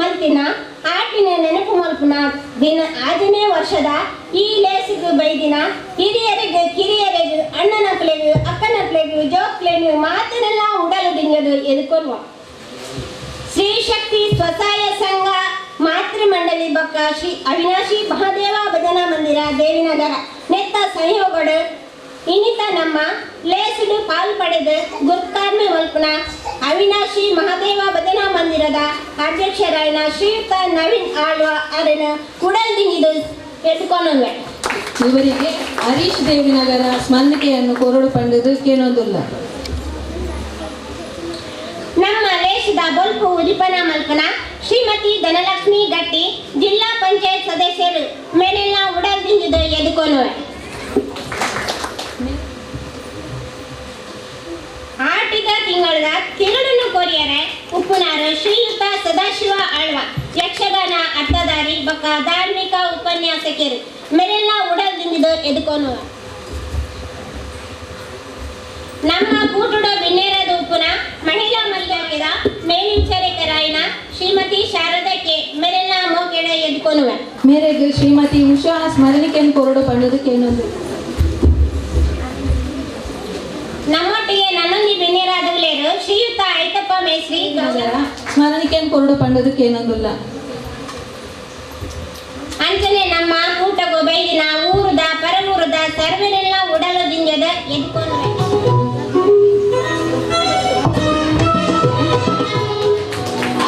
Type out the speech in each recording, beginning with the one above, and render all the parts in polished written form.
ಮಲ್ತಿನ ಆಟಿನ ನೆನಪು ಮಲ್ಪುನ ದಿನ ಆಜನೇ ವರ್ಷದ ಈ ಲೇಸಿಗೆ ಬೈದಿನ ಹಿರಿಯರಿಗೆ ಕಿರಿಯರಿಗೆ ಅಣ್ಣನಕ್ಲೆಗ್ ಅಕ್ಕನಕ್ಲೆಗ್ ಜೋಕ್ಲೆಗ್ ಮಾತನೆಲ್ಲ ಉಡಲು ದಿಂಗದು ಎದುಕೊಲ್ವ. ಶ್ರೀ ಶಕ್ತಿ ಸ್ವಸಹಾಯ ಸಂಘ ಮಾತೃಮಂಡಲಿ ಬೊಕ್ಕ ಶ್ರೀ ಅವಿನಾಶಿ ಮಹಾದೇವ ಭಜನಾ ಮಂದಿರ ದೇವಿನಗರ ನೆತ್ತ ಸಂಯೋಗಡು ಇನ್ನಿತ ನಮ್ಮ ಲೇಸುಡು ಪಾಲು ಪಡೆದು ಗುರ್ತಾರ್ಮೆ ಮಲ್ಪುನ ಅವಿನಾಶಿ ಮಹಾದೇವ ಭಜನಾ ಮಂದಿರದ ಅಧ್ಯಕ್ಷರಾಯನ ಶ್ರೀಯುತ ನವೀನ್ ಆಳ್ವ ಅದನ್ನು ಕುಡಲ್ದಿಂಗಿದು ಎದ್ಕೊನುವೆ. ಇವರಿಗೆ ಹರೀಶ್ ದೇವಿನಗರ ಸ್ಮರಣಿಕೆಯನ್ನು ಕೊರಡು ಪಂಡದು ಕೇನೊಂದುಲ್ಲ. ನಮ್ಮ ಲೇಶದ ಬೊಲ್ಪು ಉದಿಪನ ಮಲ್ಪನ ಶ್ರೀಮತಿ ಧನಲಕ್ಷ್ಮಿ ಗಟ್ಟಿ ಜಿಲ್ಲಾ ಪಂಚಾಯತ್ ಸದಸ್ಯರು ಮೇಲೆಲ್ಲ ಉಡಲ್ದಿಂಗಿದು ಎದುಕೊನುವೆ. ಆಟಿದ ತಿಂಗಳದ ತಿರುಳನ್ನು ಕೊರಿಯರೆ ಉಪ್ಪುನಾರು ಶ್ರೀಯುತ ಸದಾಶಿವ ಆಳ್ವ ಯಕ್ಷಗಾನ ಅರ್ಥಧಾರಿ ಬೊಕ್ಕ ಧಾರ್ಮಿಕ ಉಪನ್ಯಾಸಕರು ಮೇಲೆಲ್ಲ ಉಡಲ್ದಿಂಗಿದು ಎದುಕೊನುವ. ನಮ್ಮ ಕೂಟುಡ ಬಿನ್ನೇರದ ಉಪ್ಪುನ ಮಹಿಳಾ ಮಲ್ಯಾಕಿದ ಮೇಲಿಂಚರೆಕರಾಯನ ಶ್ರೀಮತಿ ಶಾರದಾ ಕೆ ಮೇಲೆಲ್ಲ ಮೋಕೆಡ ಎದುಕೊನುವೆ. ಮೇರೆಗೆ ಶ್ರೀಮತಿ ಉಷಾ ಸ್ಮರಣಿಕೆಯನ್ನು ಕೊರಡು ಪಂಡದು ಕೇನೊಂದು. ನಮ್ಮೊಟ್ಟಿಗೆ ನನ್ನೊಂದಿ ಬಿನ್ನೇರಾದವುಲೇರು ಶ್ರೀಯುತ ಐತಪ್ಪ ಮೇಸ್ರಿ ಸ್ಮರಣಿಕೆಯನ್ನು ಕೊರಡು ಪಂಡದು ಕೇನೊಂದುಲ್ಲ. ಅಂಚನೆ ನಮ್ಮ ಕೂಟಗು ಬೈದಿನ ಊರುದ ಪರಮೂರುದ ಸರ್ವರೆಲ್ಲ ಉಡಲು ದಿಂಜದ ಎದುಕೊನುವೆ.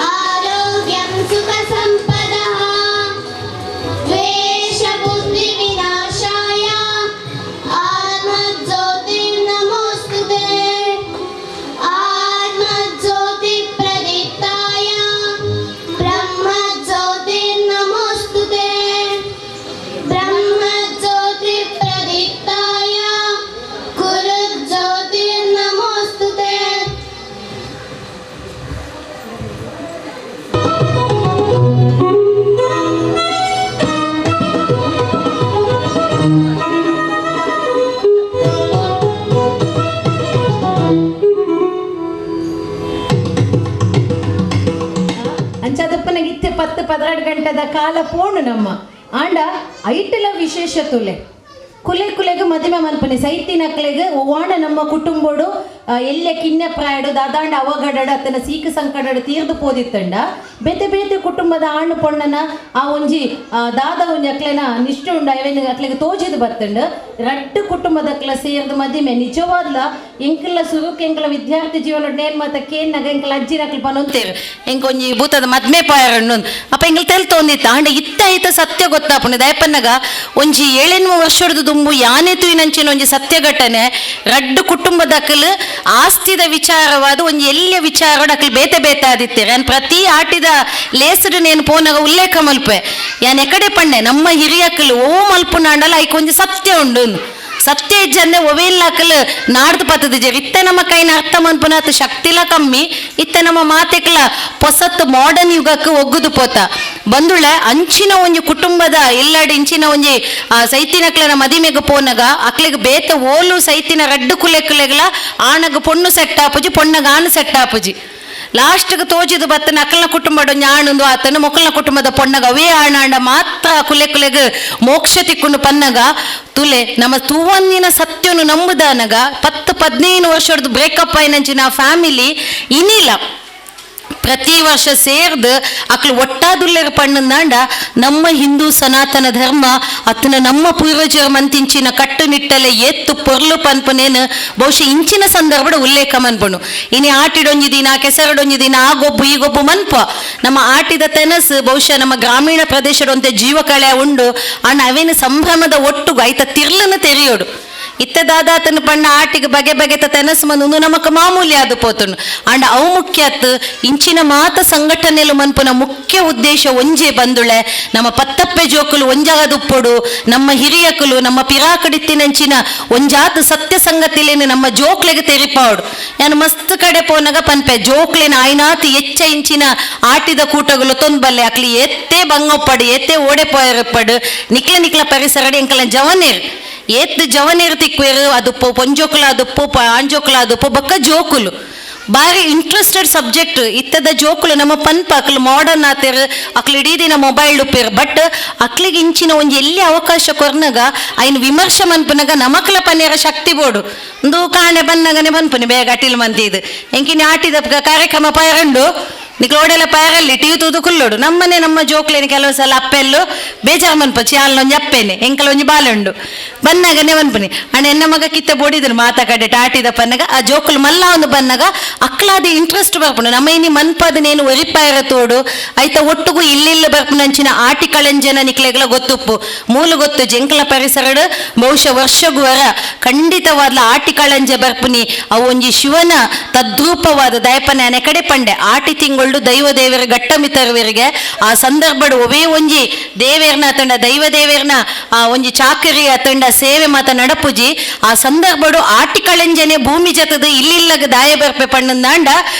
ಆರೋಗ್ಯಂ ಸುಖ ಸಂಪದಃ ದ್ವೇಷ ಬುದ್ಧಿ ವಿನಾಶಾಯ ಆತ್ಮಜ್ಯೋತಿರ್ನಮೋಸ್ತುತೆ ಆತ್ಮಜ್ಯೋತಿ ಪ್ರದೀಪ್ತಾಯ ಬ್ರಹ್ಮಜ್ಯೋತಿರ್ನಮೋಸ್ತುತೆ ಬ್ರಹ್ಮಜ್ಯೋತಿ ಪ್ರದೀಪ್ತಾಯ ಗುರುಜ್ಯೋತಿರ್ನಮೋಸ್ತುತೆ. ಅಂಚಾದಪ್ಪನ ಇತ್ತೆ 10 12 ಗಂಟೆದ ಕಾಲ ಪೋಣು ನಮ್ಮ ಆಂಡ ಐಟಲ ವಿಶೇಷ ತುಲೆ ಕುಲೆ ಕುಲೆಗ್ ಮದಿಮೆ ಮಲ್ಪನೆ ಸೈತಿನಕ್ಲೆಗ್ ಓವಾಂಡ ನಮ್ಮ ಕುಟುಂಬಡು ಎಲ್ಲೆ ಕಿನ್ನೆ ಪ್ರಾಯಡು ದಾದಾಂಡ ಅವಗಡಡು ಅತ್ತನ ಸೀಕ ಸಂಕಡಡು ತೀರ್ದು ಪೋದಿತ್ತಂಡ ಬೇತೆ ಬೇತೆ ಕುಟುಂಬದ ಆಣು ಪೊಣ್ಣನ ಆ ಒಂಜಿ ದಾದ ಒಂಜಿ ಅಕ್ಲೆನ ನಿಷ್ಠೆ ಉಂಡು ಅವೆನ್ ಅಕ್ಲೆಗ್ ತೋಜಿದ್ ಬತ್ತಂಡ ರಡ್ಡು ಕುಟುಂಬದಕ್ಲ ಸೇರ್ದು ಮದಿಮೆ ನಿಜವಾದ್ಲ ಎಂಕಲ ಸುರುಕ್ ಎಂಕಲ ವಿದ್ಯಾರ್ಥಿ ಜೀವನ ನೇನ್ ಮಾತ ಕೇನ್ನಾಗ ಎಂಕಲ ಅಜ್ಜಿನಕ್ಲು ಪನೊಂತೇರು ಎಂಕ ಒಂಜಿ ಭೂತದ ಮದ್ಮೆ ಪಾಯರಣ್ಣು ಅಪ್ಪ ಎಂಕಲ್ ತೆಲ್ ತೋಂದಿತ್ತ ಆಂಡ ಇತ್ತ ಐತ ಸತ್ಯ ಗೊತ್ತಾಪುಂಡು ದಯಪನ್ನಗ ಒಂಜಿ 7 ವರ್ಷದ ದುಂಬು ಯಾನೆ ತೂಯಿನಂಚಿನ ಒಂಜಿ ಸತ್ಯ ಘಟನೆ ರಡ್ಡು ಕುಟುಂಬದಕಲ್ ಆಸ್ತಿದ ವಿಚಾರವಾದ ಒಂಜಿ ಎಲ್ಲಿಯ ವಿಚಾರ ಅಕಲ್ ಬೇತೆ ಬೇತೆ ಆದಿತ್ತೀರ. ಯಾನ್ ಪ್ರತಿ ಆಟಿದ ಲೇಸಡು ನೇನು ಪೋನಾಗ ಉಲ್ಲೇಖ ಮಲ್ಪೆ ಯಾನ್ ಎಕಡೆ ಪಂಡೆ ನಮ್ಮ ಹಿರಿಯಕಲ್ ಓ ಮಲ್ಪುನಾಂಡಲ ಐಕ್ ಒಂಜಿ ಸತ್ಯ ಉಂಡು ಸತ್ಯ ಇಜ್ಜಂದೆ ಒವೆಲ್ಲಾಕಲ್ ನಾಡ್ದು ಪತ್ತದ ಇತ್ತೆ ನಮ್ಮ ಕೈನ ಅರ್ಥ ಮನ್ಪುನಾತ್ ಶಕ್ತಿಲ ಕಮ್ಮಿ ಇತ್ತೆ ನಮ್ಮ ಮಾತೆಕ್ಲ ಪೊಸತ್ ಮಾಡರ್ನ್ ಯುಗಕ್ಕೆ ಒಗ್ಗುದು ಪೋತ ಬಂದುಳೆ ಅಂಚಿನ ಒಂಜಿ ಕುಟುಂಬದ ಎಲ್ಲಾಡಿ ಇಂಚಿನ ಒಂಜಿ ಸೈತಿನಕ್ಲೆನ ಮದಿಮೆಗ್ ಪೋನಗ ಅಕ್ಲೆಗ್ ಬೇತೆ ಓಲು ಸೈತಿನ ರಡ್ಡು ಕುಲೆ ಕುಲೆಗ್ಲ ಆಣಗ್ ಪೊಣ್ಣು ಸೆಟ್ ಆಪುಜಿ ಪೊಣ್ಣಗ ಆಣು ಸೆಟ್ ಆಪುಜಿ ಲಾಸ್ಟ್ಗೆ ತೋಜಿದು ಬತ್ತನ ಅಕ್ಕಲ್ನ ಕುಟುಂಬದ ಆಣುಂದು ಆತನ ಮೊಕ್ಕಲ್ನ ಕುಟುಂಬದ ಪೊಣ್ಣಗ ಅವೇ ಆಣಾಂಡ ಮಾತ್ರ ಕುಲೆ ಕುಲೆಗ್ ಮೋಕ್ಷ ತಿಕ್ಕೊಂಡು ಪನ್ನಗ ತುಲೆ ನಮ್ಮ ತೂವನ್ನಿನ ಸತ್ಯನು ನಂಬುದಾನಗ 10 15 ವರ್ಷದ ಬ್ರೇಕಪ್ ಆಯ್ನಂಚಿನ ಫ್ಯಾಮಿಲಿ ಇನಿಲ್ಲ ಪ್ರತಿ ವರ್ಷ ಸೇರ್ದು ಅಕ್ಲು ಒಟ್ಟಾದುಲ್ಲೆರ ಪಣ್ಣಂದಾಂಡ ನಮ್ಮ ಹಿಂದೂ ಸನಾತನ ಧರ್ಮ ಅತ್ತನ ನಮ್ಮ ಪೂರ್ವಜರ ಮಂತಿಂಚಿನ ಕಟ್ಟುನಿಟ್ಟಲೆ ಏತ್ತು ಪೊರ್ಲು ಪನ್ಪುನೇನು ಬಹುಶಃ ಇಂಚಿನ ಸಂದರ್ಭದ ಉಲ್ಲೇಖ ಮನ್ಪುಣು. ಇನಿ ಆಟಿಡೊಂಜಿ ದಿನ ಕೆಸರಡೊಂಜಿ ದಿನ ಆ ಗೊಬ್ಬು ಈ ಗೊಬ್ಬು ಮನ್ಪ ನಮ್ಮ ಆಟಿದ ತೆನಸು ಬಹುಶಃ ನಮ್ಮ ಗ್ರಾಮೀಣ ಪ್ರದೇಶದಂತೆ ಜೀವಕಳೆ ಉಂಡು ಅಣ್ಣ ಅವೇನು ಸಂಭ್ರಮದ ಒಟ್ಟುಗು ಐತ ತಿರ್ಲನ್ನು ತೆರೆಯೋಡು ಇತ್ತ ದಾದಾತನ ಪಣ್ಣ ಆಟಿಗೆ ಬಗೆ ಬಗೆತ ತೆನಸು ಮಂದು ನಮಕ್ ಮಾಮೂಲಿ ಆದು ಪೋತುಂಡು. ಅಂಡ ಅವು ಮುಖ್ಯತ್ ಇಂಚಿನ ಮಾತ ಸಂಘಟನೆಲು ಮನ್ಪುನ ಮುಖ್ಯ ಉದ್ದೇಶ ಒಂಜೆ ಬಂದುಳೆ ನಮ್ಮ ಪತ್ತಪ್ಪೆ ಜೋಕುಲು ಒಂಜಾಗದುಪ್ಪೊಡು ನಮ್ಮ ಹಿರಿಯಕುಲು ನಮ್ಮ ಪಿರಾಕಡಿತ್ತಿನಂಚಿನ ಒಂಜಾತ ಸತ್ಯ ಸಂಗತಿಲೇನು ನಮ್ಮ ಜೋಕ್ಲೆಗೆ ತೆರಿಪಾವಡು. ನಾನು ಮಸ್ತ್ ಕಡೆ ಪೋನಗ ಪನ್ಪೆ ಜೋಕ್ಲೆನ ಆಯ್ನಾತ್ ಎಚ್ಚ ಇಂಚಿನ ಆಟಿದ ಕೂಟಗಳು ತೊಂದ್ಬಲ್ಲೆ ಅಕ್ಲಿ ಎತ್ತೆ ಬಂಗೊಪ್ಪಡು ಎತ್ತೆ ಓಡೆ ಪೋಯರಪ್ಪಡು ನಿಕ್ಲ ನಿಕ್ಲ ಪರಿಸರಡಿ ಎಂಕಲ ಜವನೇರು ಏತ್ ಜವನೇರು ತಿಕ್ವೇರು ಅದು ಪೊಂಜೋಕುಲ ಅದು ಆಂಜೋಕುಲ ಅದು ಬೊಕ್ಕ ಜೋಕುಲು ಬಾರಿ ಇಂಟ್ರೆಸ್ಟೆಡ್ ಸಬ್ಜೆಕ್ಟ್ ಇತ್ತದ ಜೋಕುಲು ನಮ್ಮ ಪನ್ಪ ಅಕ್ಲು ಮಾಡರ್ನ್ ಆತೇರು, ಅಕ್ಲು ಇಡೀ ದಿನ ಮೊಬೈಲ್ ಉಪ್ಪೇರು. ಬಟ್ ಅಕ್ಲಿಗೆ ಇಂಚಿನ ಒಂಜಿ ಎಲ್ಲಿ ಅವಕಾಶ ಕೊರ್ನಗ ಐನ್ ವಿಮರ್ಶೆ ಮನ್ಪುನಗ ನಮಕ್ಲ ಪನ್ಯರ ಶಕ್ತಿ ಬೋಡು. ಒಂದು ಕಾಣೆ ಬನ್ನಗನೆ ಪನ್ಪುನಿ ಬೇಗ ಅಟಿಲ್ ಮಂತಿದು ಎಂಕಿನಿ ಆಟಿದ ಕಾರ್ಯಕ್ರಮ ಪಯರಂಡು ನಿಕ್ಲು ಓಡೆಲ್ಲ ಪಯರಲ್ಲಿ ಟಿವಿ ತೂದು ಕುಲ್ಲೋಡು. ನಮ್ಮನೆ ನಮ್ಮ ಜೋಕ್ಲೇನು ಕೆಲವು ಸಲ ಅಪ್ಪೆಲ್ಲು ಬೇಜಾರು ಮನ್ಪ ಚಾಲ್ನೊಂಜಿ ಅಪ್ಪೇನೆ ಎಂಕಲ ಒಂಜಿ ಬಾಲುಂಡು ಬನ್ನಗನೆ ಮನ್ಪುನಿ ಅಣ್ಣ ಎನ್ನ ಮಗ ಕಿತ್ತ ಬೋಡಿದ್ರು ಮಾತ ಕಡೆ ಟಾಟಿದ ಪನ್ನಗ ಆ ಜೋಕುಲು ಮಲ್ಲ ಒಂದು ಬನ್ನಗ ಅಕ್ಲಾದಿ ಇಂಟ್ರೆಸ್ಟ್ ಬರ್ಪುಂಡು. ನಮ್ಮ ಇನಿ ಮನ್ಪದನೇನು ಒರಿಪಾಯರ ತೋಡು ಐತ ಒಟ್ಟುಗು ಇಲ್ಲಿಲ್ಲ ಬರ್ಪುನಂಚಿನ ಆಟಿ ಕಳೆಂಜನ ನಿಕ್ಲೆಗ್ಲ ಗೊತ್ತುಪ್ಪು ಮೂಲ ಗೊತ್ತು ಜಂಕಲ ಪರಿಸರಡು ಬಹುಶಃ ವರ್ಷಗುವರ ಖಂಡಿತವಾದ್ಲ ಆಟಿ ಕಳಂಜ ಬರ್ಪುನಿ. ಅವು ಒಂಜಿ ಶಿವನ ತದ್ರೂಪವಾದ ದಯಪನೆ ಅನೆ ಕಡೆ ಪಂಡೆ ಆಟಿ ತಿಂಗಳು ದೈವ ದೇವರ ಗಟ್ಟಮಿತರುವರಿಗೆ ಆ ಸಂದರ್ಭಡು ಒವೇ ಒಂಜಿ ದೇವೇರ್ನ ತಂಡ ದೈವ ದೇವೇರ್ನ ಆ ಒಂಜಿ ಚಾಕರಿ ತಂಡ ಸೇವೆ ಮಾತ ನಡಪುಜಿ ಆ ಸಂದರ್ಭಡು ಆಟಿ ಕಳೆಂಜನೆ ಭೂಮಿ ಜತದ ಇಲ್ಲಿಲ್ಲಗ ದಾಯ ಬರ್ಪೆ ಪಣ್ಣಂದಾಂಡ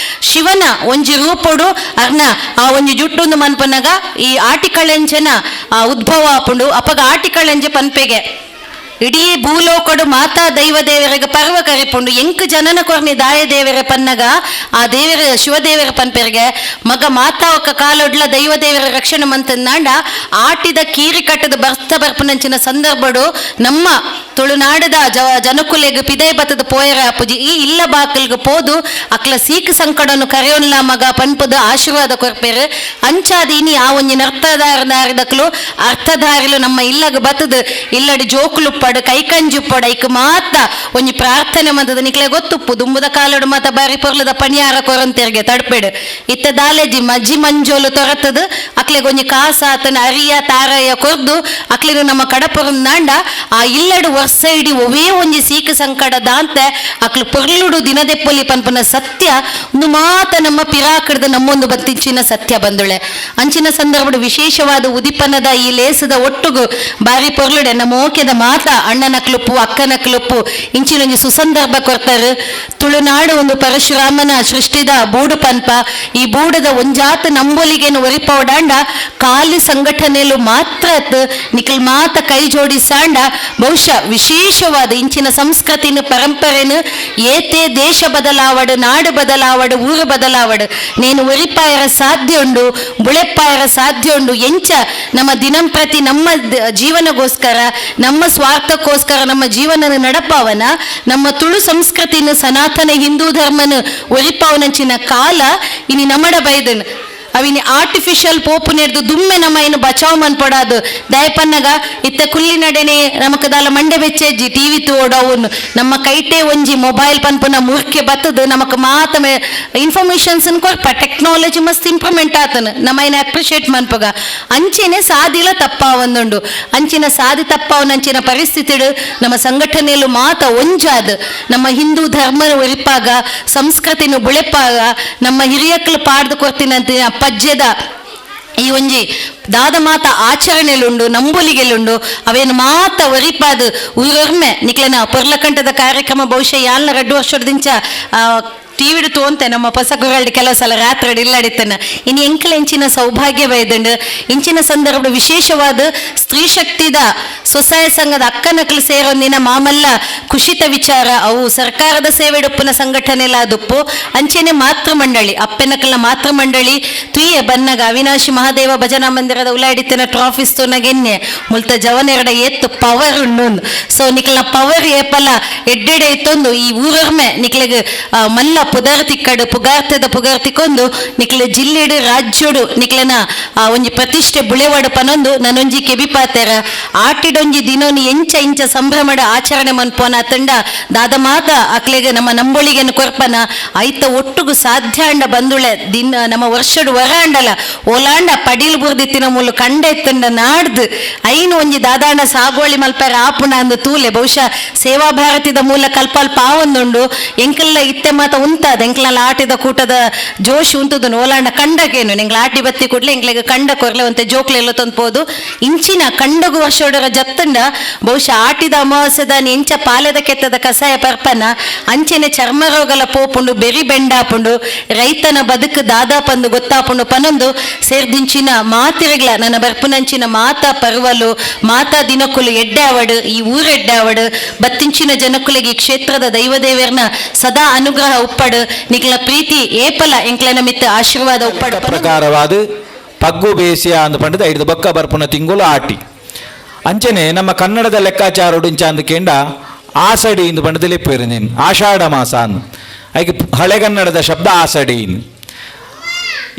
ಶಿವನ ಒಂಜಿ ರೂಪಡು ಅರ್ನ ಆ ಒಂಜಿ ಜುಟ್ಟೊಂದು ಮನ್ಪನಗ ಈ ಆಟಿ ಕಳೆಂಜನ ಆ ಉದ್ಭವ ಆಪುಂಡು. ಅಪಗ ಆಟಿ ಕಳೆಂಜೆ ಪನ್ಪೆಗೆ ಇಡೀ ಭೂಲೋಕಡು ಮಾತಾ ದೈವ ದೇವರಿಗೆ ಪರ್ವ ಕರಿಪುಂಡು ಎಂಕ್ ಜನನ ಕೊರ್ನಿ ದಾಯ ದೇವರ ಪನ್ನಗ ಆ ದೇವರ ಶಿವದೇವರ ಪನ್ಪೆರ್ಗೆ ಮಗ ಮಾತಾ ಒಕ್ಕ ಕಾಲೊಡ್ಲ ದೈವ ದೇವರ ರಕ್ಷಣೆ ಮಂತಂದಾಂಡ ಆಟಿದ ಕೀರಿ ಕಟ್ಟದ ಬರ್ತ ಬರ್ಪುನಂಚಿನ ಸಂದರ್ಭಡು ನಮ್ಮ ತುಳುನಾಡದ ಜನಕುಲೆಗ್ ಪಿದೈ ಬತ್ತದ ಪೋಯರ ಅಪ್ಪುಜಿ ಈ ಇಲ್ಲ ಬಾಕಲ್ಗ್ ಪೋದು ಅಕ್ಲ ಸೀಕ್ ಸಂಕಡನು ಕರೆಯೋನ್ಲ ಮಗ ಪನ್ಪದ ಆಶೀರ್ವಾದ ಕೊರ್ಪೆರು. ಅಂಚಾದೀನಿ ಆ ಒಂಜಿ ನರ್ತದಾರದಾರದಕ್ಲು ಅರ್ಥಧಾರಿಲು ನಮ್ಮ ಇಲ್ಲಗ ಬತ್ತದ ಇಲ್ಲಡಿ ಜೋಕುಲುಪ್ಪಡು ಕೈಕಂಜುಪ್ಪಡು ಐಕ್ ಮಾತ ಒಂಜಿ ಪ್ರಾರ್ಥನೆ ಮಂತದ ನಿಕ್ಲೆ ಗೊತ್ತುಪ್ಪು ದುಂಬುದ ಕಾಲಡು ಮಾತ ಬಾರಿ ಪೊರ್ಲದ ಪಣಿಯಾರ ಕೊರಂತೆರ್ಗೆ ತಡ್ಪೆಡು ಇತ್ತ ದಾಲೆಜಿ ಮಜ್ಜಿ ಮಂಜೋಲು ತೊರತದ ಅಕ್ಲೆಗ್ ಒಂಜಿ ಕಾಸ ಆತನ ಅರಿಯ ತಾರಯ್ಯ ಕೊರ್ದು ಅಕ್ಲೆನು ನಮ್ಮ ಕಡಪೊರಂದಾಂಡ ಆ ಇಲ್ಲಡು ವರ್ಷ ಇಡೀ ಒವೇ ಒಂಜಿ ಸೀಕ ಸಂಕಟ ದಾಂತೆ ಅಕ್ಲು ಪೊರ್ಲುಡು ದಿನದೆಪ್ಪೊಲಿ ಪನ್ಪುನ ಸತ್ಯ ಒಂದು ಮಾತ ನಮ್ಮ ಪಿರಾಕಡ್ದ ನಮ್ಮೊಂದು ಬತ್ತಿಂಚಿನ ಸತ್ಯ ಬಂದುಳೆ. ಅಂಚಿನ ಸಂದರ್ಭಡು ವಿಶೇಷವಾದ ಉದಿಪನದ ಈ ಲೇಸದ ಒಟ್ಟುಗು ಬಾರಿ ಪೊರ್ಲುಡೆ ನಮ್ಮ ಓಕೆದ ಮಾತ ಅಣ್ಣನ ಕ್ಲುಪ್ಪು ಅಕ್ಕನ ಕ್ಲುಪ್ಪು ಇಂಚಿನೊಂಜಿ ಸುಸಂದರ್ಭ ಕೊರ್ತಾರೆ. ತುಳುನಾಡು ಒಂದು ಪರಶುರಾಮನ ಸೃಷ್ಟಿದ ಬೂಡು ಪನ್ಪ ಈ ಬೂಡದ ಒಂಜಾತ ನಂಬೊಲಿಗೇನು ಒರಿಪೌಡಾಂಡ ಖಾಲಿ ಸಂಘಟನೆಲು ಮಾತ್ರ ನಿಖಲ್ ಮಾತ ಕೈ ಜೋಡಿಸಾಂಡ ಬಹುಶಃ ವಿಶೇಷವಾದ ಇಂಚಿನ ಸಂಸ್ಕೃತಿನ ಪರಂಪರೆನು ಏತೆ ದೇಶ ಬದಲಾವಡು ನಾಡು ಬದಲಾವಡು ಊರು ಬದಲಾವಡು ನೇನು ಒರಿಪಾಯರ ಸಾಧ್ಯ ಉಂಡು ಬುಳೆಪ್ಪಾಯರ ಸಾಧ್ಯ ಉಂಡು. ಎಂಚ ನಮ್ಮ ದಿನಂಪ್ರತಿ ನಮ್ಮ ಜೀವನಗೋಸ್ಕರ ನಮ್ಮ ಸ್ವಾರ್ಥಕ್ಕೋಸ್ಕರ ನಮ್ಮ ಜೀವನ ನಡಪಾವನ ನಮ್ಮ ತುಳು ಸಂಸ್ಕೃತಿನ ಸನಾತನ ಹಿಂದೂ ಧರ್ಮನ ಒರಿಪಾವನಂಚಿನ ಕಾಲ ಇನಿ ನಮ್ಮಡ ಬೈದನ್ ಅವಿನಿ ಆರ್ಟಿಫಿಷಿಯಲ್ ಪೋಪು ನೆಡ್ದು ದುಮ್ಮೆ ನಮ್ಮ ಏನು ಬಚಾವ್ ಮನ್ಪಡಾದು ದಯಪನ್ನಗ ಇತ್ತ ಕುಲ್ಲಿ ನಡೆನೆ ನಮಕದಾಲ ಮಂಡೆ ಬೆಚ್ಚೆಜ್ಜಿ ಟಿವಿ ತೋಡವನು ನಮ್ಮ ಕೈಟೆ ಒಂಜಿ ಮೊಬೈಲ್ ಪನ್ಪುನ ಮೂರ್ಖೆ ಬತ್ತದು ನಮಕ್ ಮಾತ ಇನ್ಫಾರ್ಮೇಶನ್ಸ್ ಕೊರ್ಪ ಟೆಕ್ನಾಲಜಿ ಮಸ್ತ್ ಇಂಪ್ರೂವ್ಮೆಂಟ್ ಆತನ ನಮ್ಮ ಏನು ಅಪ್ರಿಷಿಯೇಟ್ ಮನ್ಪಗ ಅಂಚೆನೆ ಸಾದಿಲ ತಪ್ಪಾವೊಂದುಂಡು ಅಂಚಿನ ಸಾದಿ ತಪ್ಪಾವನಂಚಿನ ಪರಿಸ್ಥಿತಿಡು ನಮ್ಮ ಸಂಘಟನೆಯಲ್ಲೂ ಮಾತ ಒಂಜಾದ್ ನಮ್ಮ ಹಿಂದೂ ಧರ್ಮ ಒರಿಪಾಗ ಸಂಸ್ಕೃತಿನ ಬುಳೆಪಾಗ ನಮ್ಮ ಹಿರಿಯಕ್ಲು ಪಾಡ್ದು ಕೊರ್ತಿನಂತ ಪಜ್ಜೆದ ಈ ಒಂಜಿ ದಾದ ಮಾತ ಆಚರಣೆಲುಂಡು ನಂಬೊಲಿಗೆಲುಂಡು ಅವೇನು ಮಾತ ಒರಿಪಾದು ಊರೊರ್ಮೆ ನಿಕ್ಲೆನ ಪೊರ್ಲಕಂಠದ ಕಾರ್ಯಕ್ರಮ ಬಹುಶಃ ಯಾಲ್ನ 2 ವರ್ಷದಿಂಚ ಟಿವಿಡು ತೋಂತೆ ನಮ್ಮ ಪೊಸಗುರಲ್ಡ್ ಕೆಲವು ಸಲ ರಾತ್ರಿ ಇಲ್ಲಡಿತ್ತನ ಇನ್ನು ಎಂಕಲ ಇಂಚಿನ ಸೌಭಾಗ್ಯ ಬೈದಂಡು ಇಂಚಿನ ಸಂದರ್ಭ ವಿಶೇಷವಾದ ಸ್ತ್ರೀ ಶಕ್ತಿದ ಸ್ವಸಹಾಯ ಸಂಘದ ಅಕ್ಕನಕ್ಲು ಸೇರೊಂದಿನ ಮಾಮಲ್ಲ ಖುಷಿತ ವಿಚಾರ. ಅವು ಸರ್ಕಾರದ ಸೇವೆಡುಪ್ಪುನ ಸಂಘಟನೆಲ ದುಪ್ಪು ಅಂಚೆನೆ ಮಾತೃ ಮಂಡಳಿ ಅಪ್ಪೆನಕಲ್ನ ಮಾತೃ ಮಂಡಳಿ ತುಯ್ಯ ಬನ್ನಗ ಅವಿನಾಶಿ ಮಹಾದೇವ ಭಜನಾ ಮಂದಿರದ ಉಲಾಡಿತ್ತನ ಟ್ರಾಫಿಸ್ ತೋನಗೆನ್ನೆ ಮುಲ್ತ ಜವನೆರಡ ಏತ್ತು ಪವರ್ ಉಂಡು. ಸೊ ನಿಕ್ಲ ಪವರ್ ಏಪಲ ಎಡ್ಡೆಡೆ ಇತ್ತೊಂದು ಈ ಊರರ್ಮೆ ನಿಕ್ಲೆಗ್ ಮಲ್ಲ ಪುದರ್ ತಿಕ್ಕಡು ಪುಗಾರ್ತದ ಪುಗಾರ್ ತಿಕ್ಕೊಂದು ನಿಕ್ಲೆ ಜಿಲ್ಲೆಡು ರಾಜ್ಯೋಡು ನಿಕ್ಲೆನ ಒಂಜಿ ಪ್ರತಿಷ್ಠೆ ಬುಳೆವಾಡು ಪನೊಂದು ನಾನೊಂಜಿ ಕೆಬಿಪಾತೆರ ಆಟಿಡೊಂಜಿ ದಿನೋನಿ ಎಂಚ ಇಂಚ ಸಂಭ್ರಮಡ ಆಚರಣೆ ಮನ್ಪೋನ ತಂಡ ದಾದ ಮಾತ ಅಕ್ಲೆಗೆ ನಮ್ಮ ನಂಬೊಳಿಗೆನು ಕೊರ್ಪನ ಐತ ಒಟ್ಟುಗು ಸಾಧ್ಯ ಅಂಡ ಬಂದುಳೆ ದಿನ ನಮ್ಮ ವರ್ಷಡು ವರ ಅಂಡಲ ಓಲಾಂಡ ಪಡೀಲ್ ಬುರ್ದಿತ್ತಿನ ಮೂಲು ಕಂಡ ಎತ್ತಂಡ ನಾಡ್ದು ಐನು ಒಂಜಿ ದಾದಾಂಡ ಸಾಗೋಳಿ ಮಲ್ಪರ ಆಪುಣ ಅಂದು ತೂಲೆ ಬಹುಶಃ ಸೇವಾ ಭಾರತಿದ ಮೂಲ ಕಲ್ಪಲ್ಪ ಆವೊಂದುಂಡು ಎಂಕೆಲ್ಲ ಇತ್ತೆ ಮಾತ ಉಂತಾದ ಎಂಕ್ಲಲ್ಲ ಆಟಿದ ಕೂಟದ ಜೋಶ್ ಉಂತುದು ಓಲಾಂಡ ಕಂಡಕೇನು ನಿಂಗ್ಲ ಆಟಿ ಬತ್ತಿ ಕೂಡ್ಲೆ ಎಂಕ್ಲೆಗ್ ಕಂಡ ಕೊರ್ಲೆ ಒಂತೆ ಜೋಕ್ಲೆಲ್ಲ ತಂದ್ಬೋದು ಇಂಚಿನ ಕಂಡಗು ವರ್ಷೋಡರ ಜತ್ತಂಡ ಬಹುಶಃ ಆಟಿದ ಅಮಾವಾಸ್ಯದ ಎಂಚ ಪಾಲೆದ ಕೆತ್ತದ ಕಸಾಯ ಪರ್ಪನ ಅಂಚೆನೆ ಚರ್ಮ ರೋಗಲ ಪೋಪುಂಡು ಬೆರಿ ಬೆಂಡಾಪುಂಡು ರೈತನ ಬದುಕು ದಾದಾಪಂದು ಗೊತ್ತಾಪುಂಡು ಪನೊಂದು ಸೇರ್ದಿಂಚಿನ ಮಾತಿರಗ್ಲ ನನ್ನ ಬರ್ಪುನಂಚಿನ ಮಾತಾ ಪರ್ವಲು ಮಾತಾ ದಿನಕ್ಕುಲು ಎಡ್ಡೆ ಅವಡು ಈ ಊರೆಡ್ಡೆ ಅವಡು ಬತ್ತಿಂಚಿನ ಜನಕ್ಕುಲಿಗೆ ಈ ಕ್ಷೇತ್ರದ ದೈವದೇವರ್ನ ಸದಾ ಅನುಗ್ರಹ ಉಪ್ಪಡು. ಉಪ್ಪಡು ನಿಕ್ಲ ಪ್ರೀತಿ ಏಪಲ ಎಂಕ್ಲೆನ ಮಿತ್ತ ಆಶೀರ್ವಾದ ಉಪ್ಪಡು. ಪ್ರಕಾರವಾದ ಪಗ್ಗು ಬೇಸಿಯ ಅಂದ್ ಪಂಡದ ಐದು ಬೊಕ್ಕ ಬರ್ಪುನ ತಿಂಗಳು ಆಟಿ. ಅಂಚನೆ ನಮ್ಮ ಕನ್ನಡದ ಲೆಕ್ಕಾಚಾರ ಇಂಚ ಅಂದ್ ಕೇಂಡ ಆಸಡಿ ಇಂದು ಪಂಡದಲ್ಲಿ ನೀನು ಆಷಾಢ ಮಾಸ ಅಂದ್ ಐಕೆ ಹಳೆಗನ್ನಡದ ಶಬ್ದ ಆಸಡಿ.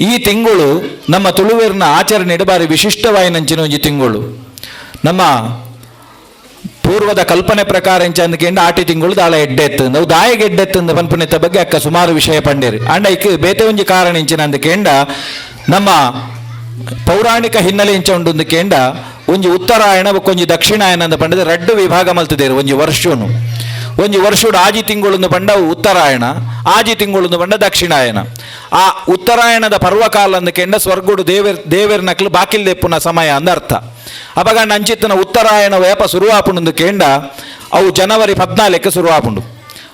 ಈ ತಿಂಗಳು ನಮ್ಮ ತುಳುವೆರ್ನ ಆಚರಣೆ ಬಾರಿ ವಿಶಿಷ್ಟವಾಯಿನಂಚಿನ ಒಂಜಿ ತಿಂಗಳು. ನಮ್ಮ ಪೂರ್ವದ ಕಲ್ಪನೆ ಪ್ರಕಾರ ಇಂಚ ಅಂದ್ಕೇಂಡ ಆಟಿ ತಿಂಗಳು ದಾಳ ಎಡ್ಡೆತ್ತು ನಾವು ದಾಯಿಗೆ ಎಡ್ಡೆತ್ತು ಪನ್ಪುನೆತ್ತ ಬಗ್ಗೆ ಅಕ್ಕ ಸುಮಾರು ವಿಷಯ ಪಂಡೇರು. ಅಂಡ ಐಕ್ ಬೇತೆ ಒಂಜಿ ಕಾರಣ ಇಂಚಿನ ಅಂದ್ಕೇಂಡ ನಮ್ಮ ಪೌರಾಣಿಕ ಹಿನ್ನೆಲೆ ಇಂಚ ಉಂಡು ಕೇಂಡ ಒಂಜಿ ಉತ್ತರಾಯಣ ಬೊಕ್ಕೊಂಜಿ ದಕ್ಷಿಣಾಯನ ಅಂದ ಪಂಡದ ರಡ್ಡು ವಿಭಾಗ ಮಲ್ತಿದ್ದೇರು. ಒಂಜಿ ವರ್ಷನು ಒಂಜಿ ವರ್ಷುಡು ಆಜಿ ತಿಂಗಳೊಂದು ಪಂಡ ಉತ್ತರಾಯಣ, ಆಜಿ ತಿಂಗಳೊಂದು ಪಂಡ ದಕ್ಷಿಣಾಯನ. ಆ ಉತ್ತರಾಯಣದ ಪರ್ವಕಾಲ ಅಂದ ಕೆಂಡ ಸ್ವರ್ಗುಡು ದೇವೆರ್ ದೇವೆರ್ ನಕ್ಲು ಬಾಕಿಲ್ ದೆಪ್ಪುನ ಸಮಯ ಅಂದ ಅರ್ಥ. ಅಪಗ ನಂಚಿತ್ತನ ಉತ್ತರಾಯಣ ವೇಪ ಸುರುವಾಪುಂಡು ಕೇಂಡ ಅವು ಜನವರಿ 14ಕ್ಕೆ ಸುರುವಾಪುಂಡು.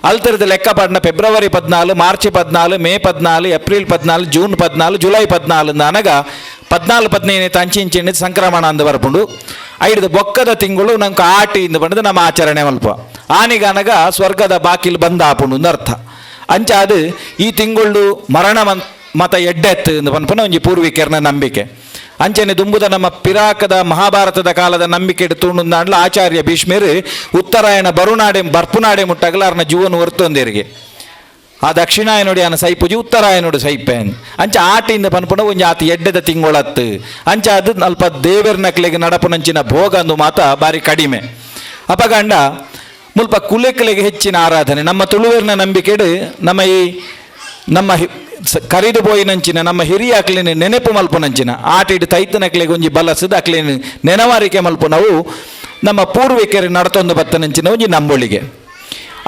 ಅಲ್ತರದ ಲೆಕ್ಕ ಪಡ್ನ February 14, March 14, May 14, April 14, June 14, July 14 ಅನಗ 14 15 ತಂಚಿಂಚಿನ ಸಂಕ್ರಮಣ ಅಂದ ಬರ್ಪುಂಡು. ಐದು ಬೊಕ್ಕದ ತಿಂಗಳು ನಂಗೆ ಆಟಿ ಇಂದ ಬಂದದ ನಮ್ಮ ಆಚರಣೆ ಮಲ್ಪ ಆನಿಗನಗ ಸ್ವರ್ಗದ ಬಾಕಿಲ್ ಬಂದ ಆಪುಂಡು ಅಂದ ಅರ್ಥ. ಅಂಚ ಅದು ಈ ತಿಂಗಳು ಮರಣ ಮತ ಎಡ್ಡೆತ್ತು ಇಂದ ಪನ್ಪುನ ಒಂಜಿ ಪೂರ್ವಿಕರ್ನ ನಂಬಿಕೆ. ಅಂಚನೆ ದುಂಬುದ ನಮ್ಮ ಪಿರಾಕದ ಮಹಾಭಾರತದ ಕಾಲದ ನಂಬಿಕೆ ತೂಂಡುಂದಾಂಡ್ಲ ಆಚಾರ್ಯ ಭೀಷ್ಮೇರು ಉತ್ತರಾಯಣ ಬರುನಾಡೆ ಬರ್ಪುನಾಡೆ ಮುಟ್ಟಗಲ ಅರ್ನ ಜೀವನ ಹೊರ್ತೊಂದೇರಿಗೆ. ಆ ದಕ್ಷಿಣಾಯನುಡಿ ಅನ ಸೈಪುಜಿ ಉತ್ತರಾಯನುಡಿ ಸೈಪೇನ್ ಅಂಚ ಆಟಿಂದ ಪನ್ಪುನ ಒಂಜಿ ಆತ ಎಡ್ಡೆದ ತಿಂಗಳತ್ತು. ಅಂಚ ಅದು ಅಲ್ಪ ದೇವೆರ್ ನಕ್ಲೆಗೆ ನಡಪುನಂಚಿನ ಭೋಗ ಅಂದು ಮಾತ ಬಾರಿ ಕಡಿಮೆ. ಅಪಗಂಡ ಮುಲ್ಪ ಕುಲೆಕಲೆಗೆ ಹೆಚ್ಚಿನ ಆರಾಧನೆ ನಮ್ಮ ತುಳುವೆರ್ನ ನಂಬಿಕೆಡು ನಮ್ಮ ಈ ನಮ್ಮ ಕರಿದು ಪೋಯಿನಂಚಿನ ನಮ್ಮ ಹಿರಿಯ ಅಕ್ಲಿನ ನೆನಪು ಮಲ್ಪುನಂಚಿನ ಆಟಿಡ್ ತೈತನಕ್ಲೆಗೆ ಒಂಜಿ ಬಲಸದ ಅಕ್ಲಿನ ನೆನವಾರಿಕೆ ಮಲ್ಪುನವು ನಮ್ಮ ಪೂರ್ವಿಕರು ನಡತೊಂದು ಬತ್ತನಂಚಿನ ಒಂಜಿ ನಂಬೊಳಿಗೆ.